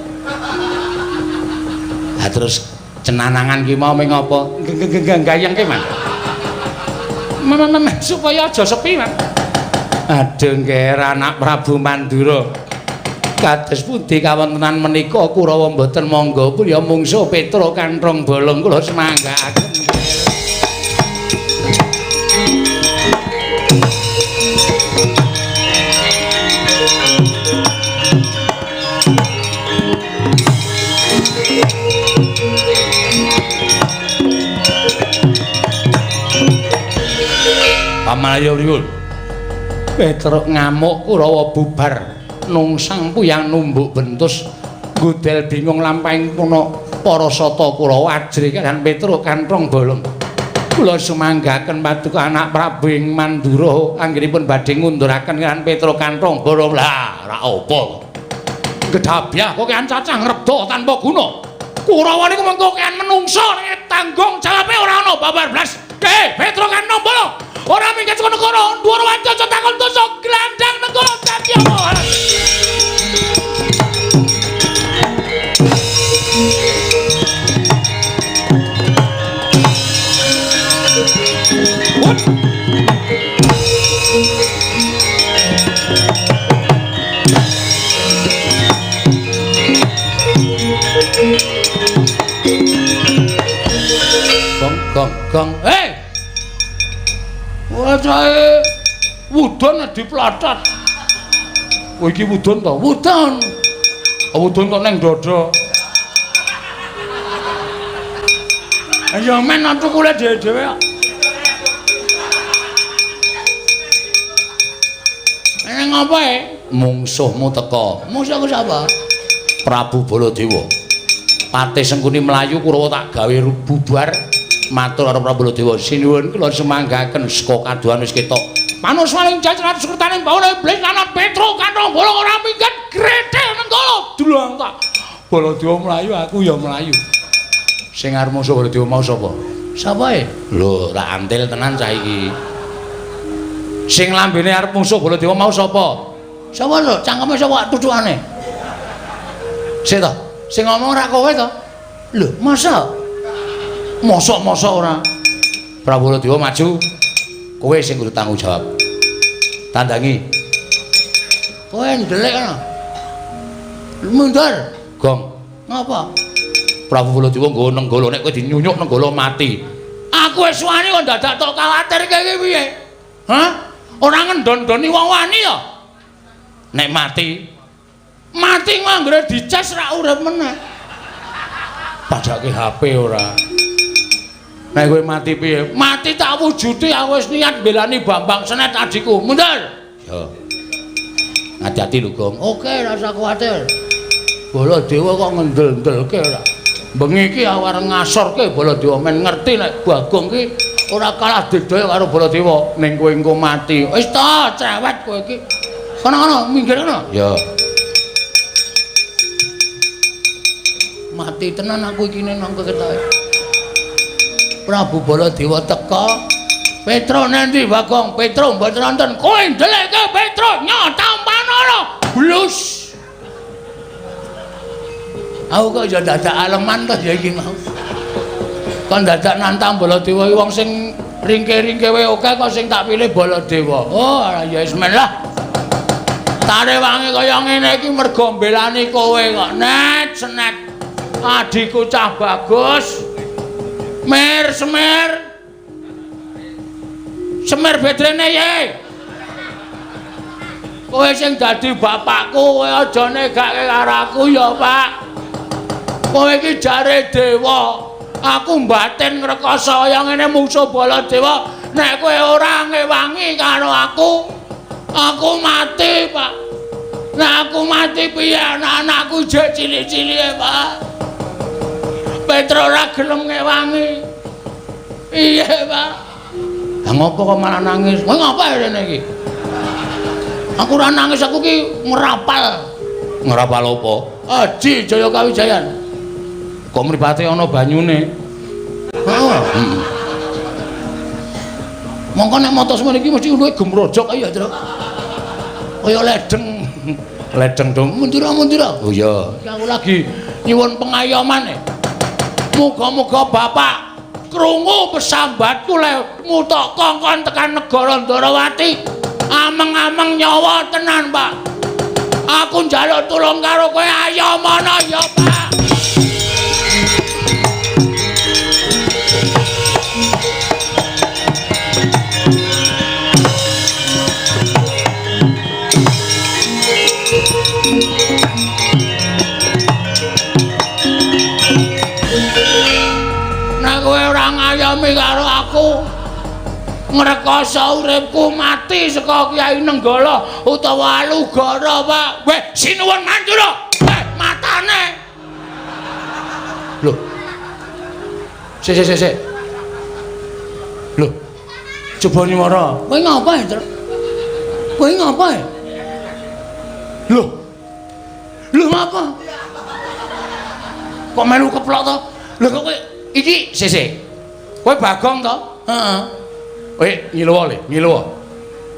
Ha terus cenanangan ki mau ming apa? Gayengke, Mas. Mem supaya aja sepi, Mas. Aduh ngger anak Prabu Mandura. Kados pundi kawontenan menika Kurawa mboten mangga ya mungsuh Petruk kanthong bolong kula semanggaaken. Paman ayo pripun? Petruk ngamuk Kurawa bubar nungsang puyang numbuk bentus gudel bingung lampahing puna para sata Kurawa ajrih kaliyan Petruk kanthong bolong. Kula sumanggaken paduka anak Prabu ing Mandura anggenipun badhe ngunduraken kaliyan Petruk kanthong bolong. Lah ora apa. Gedhabyah kok kean cacah ngrebda tanpa guna. Kurawa niku mengko kean menungsa nek tanggung jawabe ora ana babar blas. Petruk kanthong bolong. Ora minggat saka negara Ndwarawati aja takon dosa glandang negara dadi apa. Gong gong gong. Hei. Wacahe wudon diplatat. Kowe iki wudon to? Wudon. Wudon kok neng dada. Ya men tukule dhewe-dhewe kok. Neng apa e? Mungsuhmu teka. Mungsuhku sapa? Prabu Baladewa. Patih Sengkuni mlayu Kurawa tak gawe bubar. Matur karo Prabu Baladewa, sinuwun kula sumanggaken saka kaduhan wis ketok. Manuswaning jajaran sukertaning bawana iblis lan Petruk kanthong bolong ora minggat gretel nenggala dulang tak. Baladewa mlayu aku ya mlayu. Sing arep musuh Baladewa mau sapa? Sapa e? Lho, ra antil tenan cah iki. Sing lambene arep musuh Baladewa mau sapa? Sapa lho? Cangkeme sapa tucukane? Sik to, sing ngomong ora kowe to? Lho, masa? Mosok-mosok ora. Prabu Baladewa maju. Kowe sing kudu tanggung jawab. Tandangi. Kowe ndelik ana. Mundur. Gong. Ngapa? Prabu Baladewa nggawa nenggala nek kowe dinyunyuk nenggala mati. Aku wis wani kok dadak tok kuwatir iki piye? Hah? Ora ngendon-ndoni wong wani ya? Nek mati, mati anggere dices ra urip meneh. Padake HP ora. Nek kowe mati piye? Mati tak wujude aku wis niat mbelani Bambang Senet adikku. Mundur. Ya. Hati-hati lho, Gong. Oke, rasa kuwatir. Baladewa kok ngendel-ndelke ora. Bengi iki aku arep ngasorke Baladewa men ngerti nek Bagong ki ora kalah didaya karo Baladewa. Ning kowe engko mati. Wis ta, cerewet kowe iki. Kono-kono minggir kono. Ya. Mati tenan aku iki nang ketoke. Prabu Baladewa teka. Petruk nanti Bagong, Petruk mboten nonton. Kowe ndelekke Petruk nyotampanana. Blus. Aku kok ya dadak aleman to ya iki mau. Kon dadak nantang Baladewa iki wong sing ringke-ringke wae akeh kok sing tak pilih Baladewa. Oh, ya wis men lah. Tarewangi kaya ngene iki mergo mbelani kowe kok. Net senet. Adikku cah bagus. Mer semer. Semer bedrene ye. Kowe sing dadi bapakku, kowe aja negake karo aku ya, Pak. Kowe iki jare dewa. Aku mbatin ngrekoso kaya ngene mungsuh Baladewa. Nek kowe ora ngewangi karo aku, aku mati, Pak. Nek aku mati piye anak-anakku jek cilik-cilike, Pak. Petruk ora gelem ngewangi. Iya, Pak. Lah ngopo kok malah nangis? Kowe ngapa rene iki? Aku ora nangis, aku ki ngrapal. Ngrapal apa? Aji Jaya Kawijayan. Kok mripate ana banyune? Heeh. Mongko nek mata semene iki mesti luwih gemrojok kaya, Truk. Kaya ledeng. Ledeng dong, mundur-mundur. Oh iya, aku lagi nyuwun pengayoman. Muga-muga bapak krungu pesambatku le mutok kongkon tekan negara Ndarawati. Ameng-ameng nyawa tenan, Pak. Aku njaluk tulung karo kowe, ayo mono ya, Pak. Nek kowe ora ngayomi karo aku, ngrekoso uripku mati saka Kyai Nenggala utawa Alugara, Pak. Weh, sinuwun Mandura. Weh, matane. Lho. Sik sik sik. Lho. Coba nyuwara. Kowe ngapa, Tru? Kowe ngapa? Lho. Lho ngapa? Kok melu keplok to? Lho kok kowe iki sik sik. Kowe Bagong to? Heeh. Kowe ngiluwa le, ngiluwa.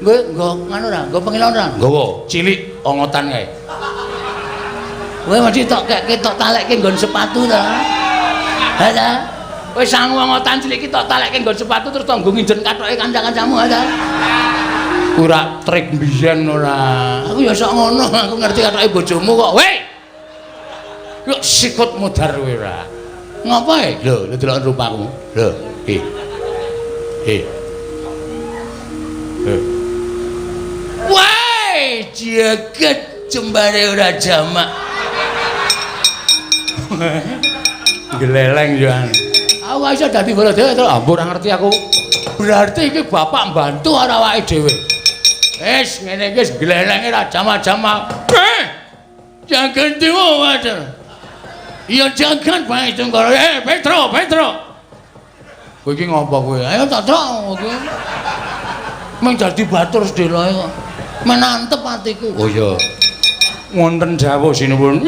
Kowe nggo nganu ora? Nggo pengilon ora? Nggawa, cilik ongotan kae. Kowe mesti tok kekke tok talekke nggon sepatu to. Ha ta? Kowe sangu ongotan cilik iki tok talekke nggon sepatu terus tok nggo nginjen kathoke kanca-kancamu ha ta? Ora trik mbiyen ora. Aku ya sok ngono, aku ngerti kathoke bojomu kok. Weh. Yo sikut modar kowe ora. Ngapa e? Lho, lho delok rupaku. Lho, he. He. Wah, jagat jembare ora jamak. Gleleng yo. Aku iso dadi Baladewa to. Ampun ora ngerti aku. Berarti iki bapak mbantu ora awake dhewe. Wis ngene iki wis glelenge ora jamak-jamak. Jagat dewa wajar. Iya jagat bae Tunggara. Petro, Petro. Kowe iki ngopo kowe? Ayo tak trok kowe. Meng dadi batur sedeloe kok. Menantep atiku. Oh iya. Wonten dawuh sinuwun.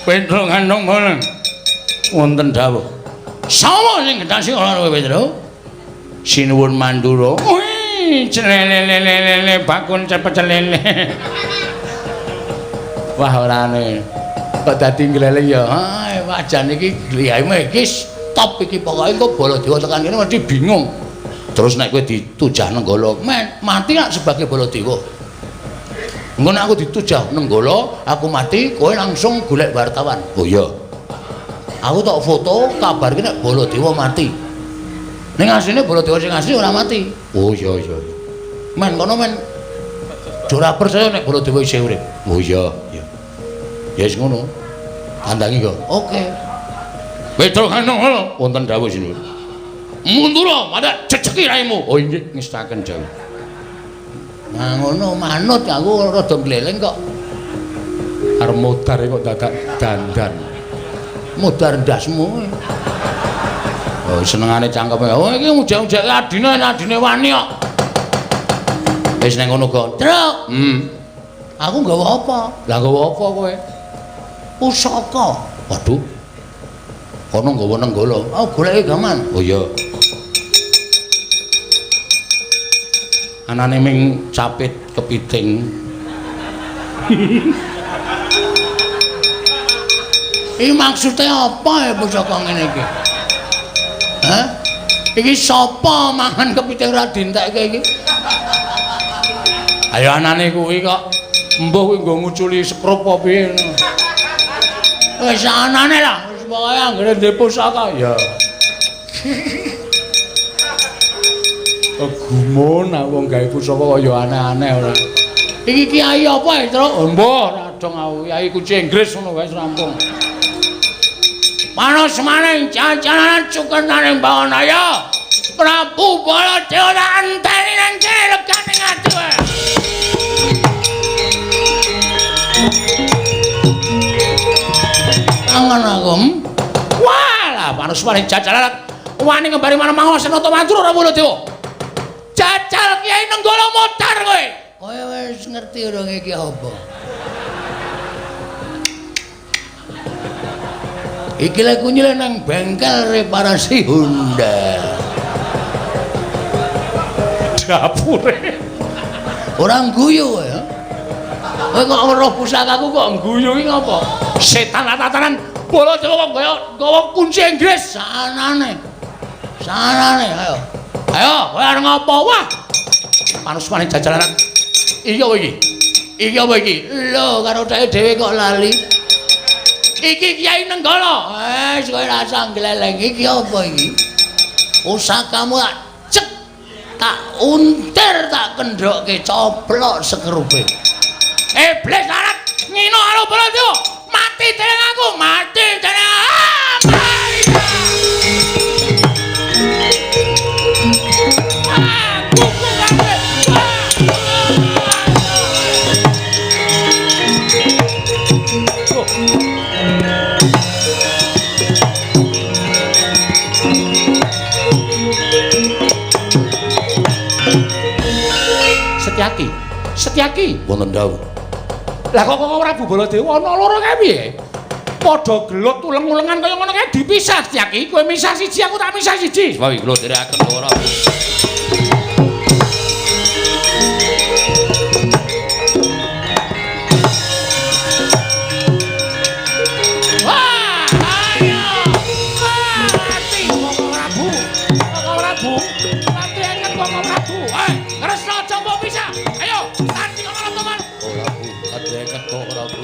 Petro ngandung boleng. Wonten dawuh. Sapa sing gendhasi ora kowe Petro? Sinuwun Mandura. Wih, celelelelele bakun cepet celele. Wah orane. Kok dadi ngleleng ya. Ha, wajan iki gliyahme iki stop iki pokoke engko Baladewa tekan kene mesti bingung. Terus nek kowe ditujah Nenggala, men mati nak sebagai Baladewa. Engko nek aku ditujah Nenggala, aku mati, kowe langsung golek wartawan. Oh iya. Aku tok foto kabarke nek Baladewa mati. Ning asline Baladewa sing asli ora mati. Oh iya iya. Men kono men ora percaya nek Baladewa isih urip. Oh iya, iya. Ya wis ngono. Tandangi kok. Oke. Petro ngono wonten dawuh sinuwun. Mundura, madak jejeki raimu. Oh inggih ngestaken dawuh. Nah ngono manut aku rada gleleng kok. Arep modar kok dadak dandan. Modar ndasmu. Oh senengane cangkeme. Oh iki ujak-ujake adine adine wani kok. Wis nang ngono kok. Truk. Aku nggawa apa? Lah nggawa apa kowe? Pusaka. Waduh. Kono nggawa Nenggala. Oh goleki gaman. Oh iya. Anane ming capit kepiting. Iki maksude apa ya pusaka ngene iki? Hah? Iki sapa mangan kepiting ora dientekke iki? Ayo anane kuwi kok embuh kuwi nggo nguculi sekrup apa piye ngono. Wis anane lah, wis pokoke anggere ndek pusaka ya. Gumun aku wong gawe pusaka kaya aneh-aneh ora. Iki kiai apa ya, Truk? Embuh ora dong aku, kiai kunci Inggris ngono wae rampung. Panas maning jajanan cukenaning Bawanaya. Prabu Baladewa tak enteni nang kene legane ati wae. Angan aku. Walah, panas maning jajanan wani ngembari manah Senata Mandura ora Baladewa. Jajal Kyai Nenggala modar kowe. Kowe wis ngerti urung iki apa? Iki lek kunyile nang bengkel reparasi Honda. Dapure. Ora guyu ya. Kowe kok weruh pusakaku kok ngguyu iki ngopo? Setan tatanan Baladewa kok kaya gawa kunci Inggris sanane. Sanane ayo. Ayo, kowe arep ngopo? Wah. Panusmane jajalan. Iki apa iki? Iki apa iki? Lho, karo dheke dhewe kok lali. Iki Kyai Nenggala. Eh, kowe rasa gleleng iki apa iki? Pusakamu tak cek, tak untir, tak kendhokke coplok sekerupe. Iblis larat ngino karo Baladewa. Mati dening aku, mati dening. Setyaki, Setyaki wonten dawuh. Lah kok kok Prabu Baladewa ana loro kae piye? Padha gelut uleng-ulengan kaya ngono kae dipisah Setyaki, kowe misah siji aku tak misah siji. Wae kula nderekaken ora. Wah, ayo. Mati Koko Prabu. Koko Prabu. Mati angkat Koko Prabu. Eh, Kresna aja mbok pisah. Ayo, tanding ana teman. Prabu, kadheket Koko Prabu.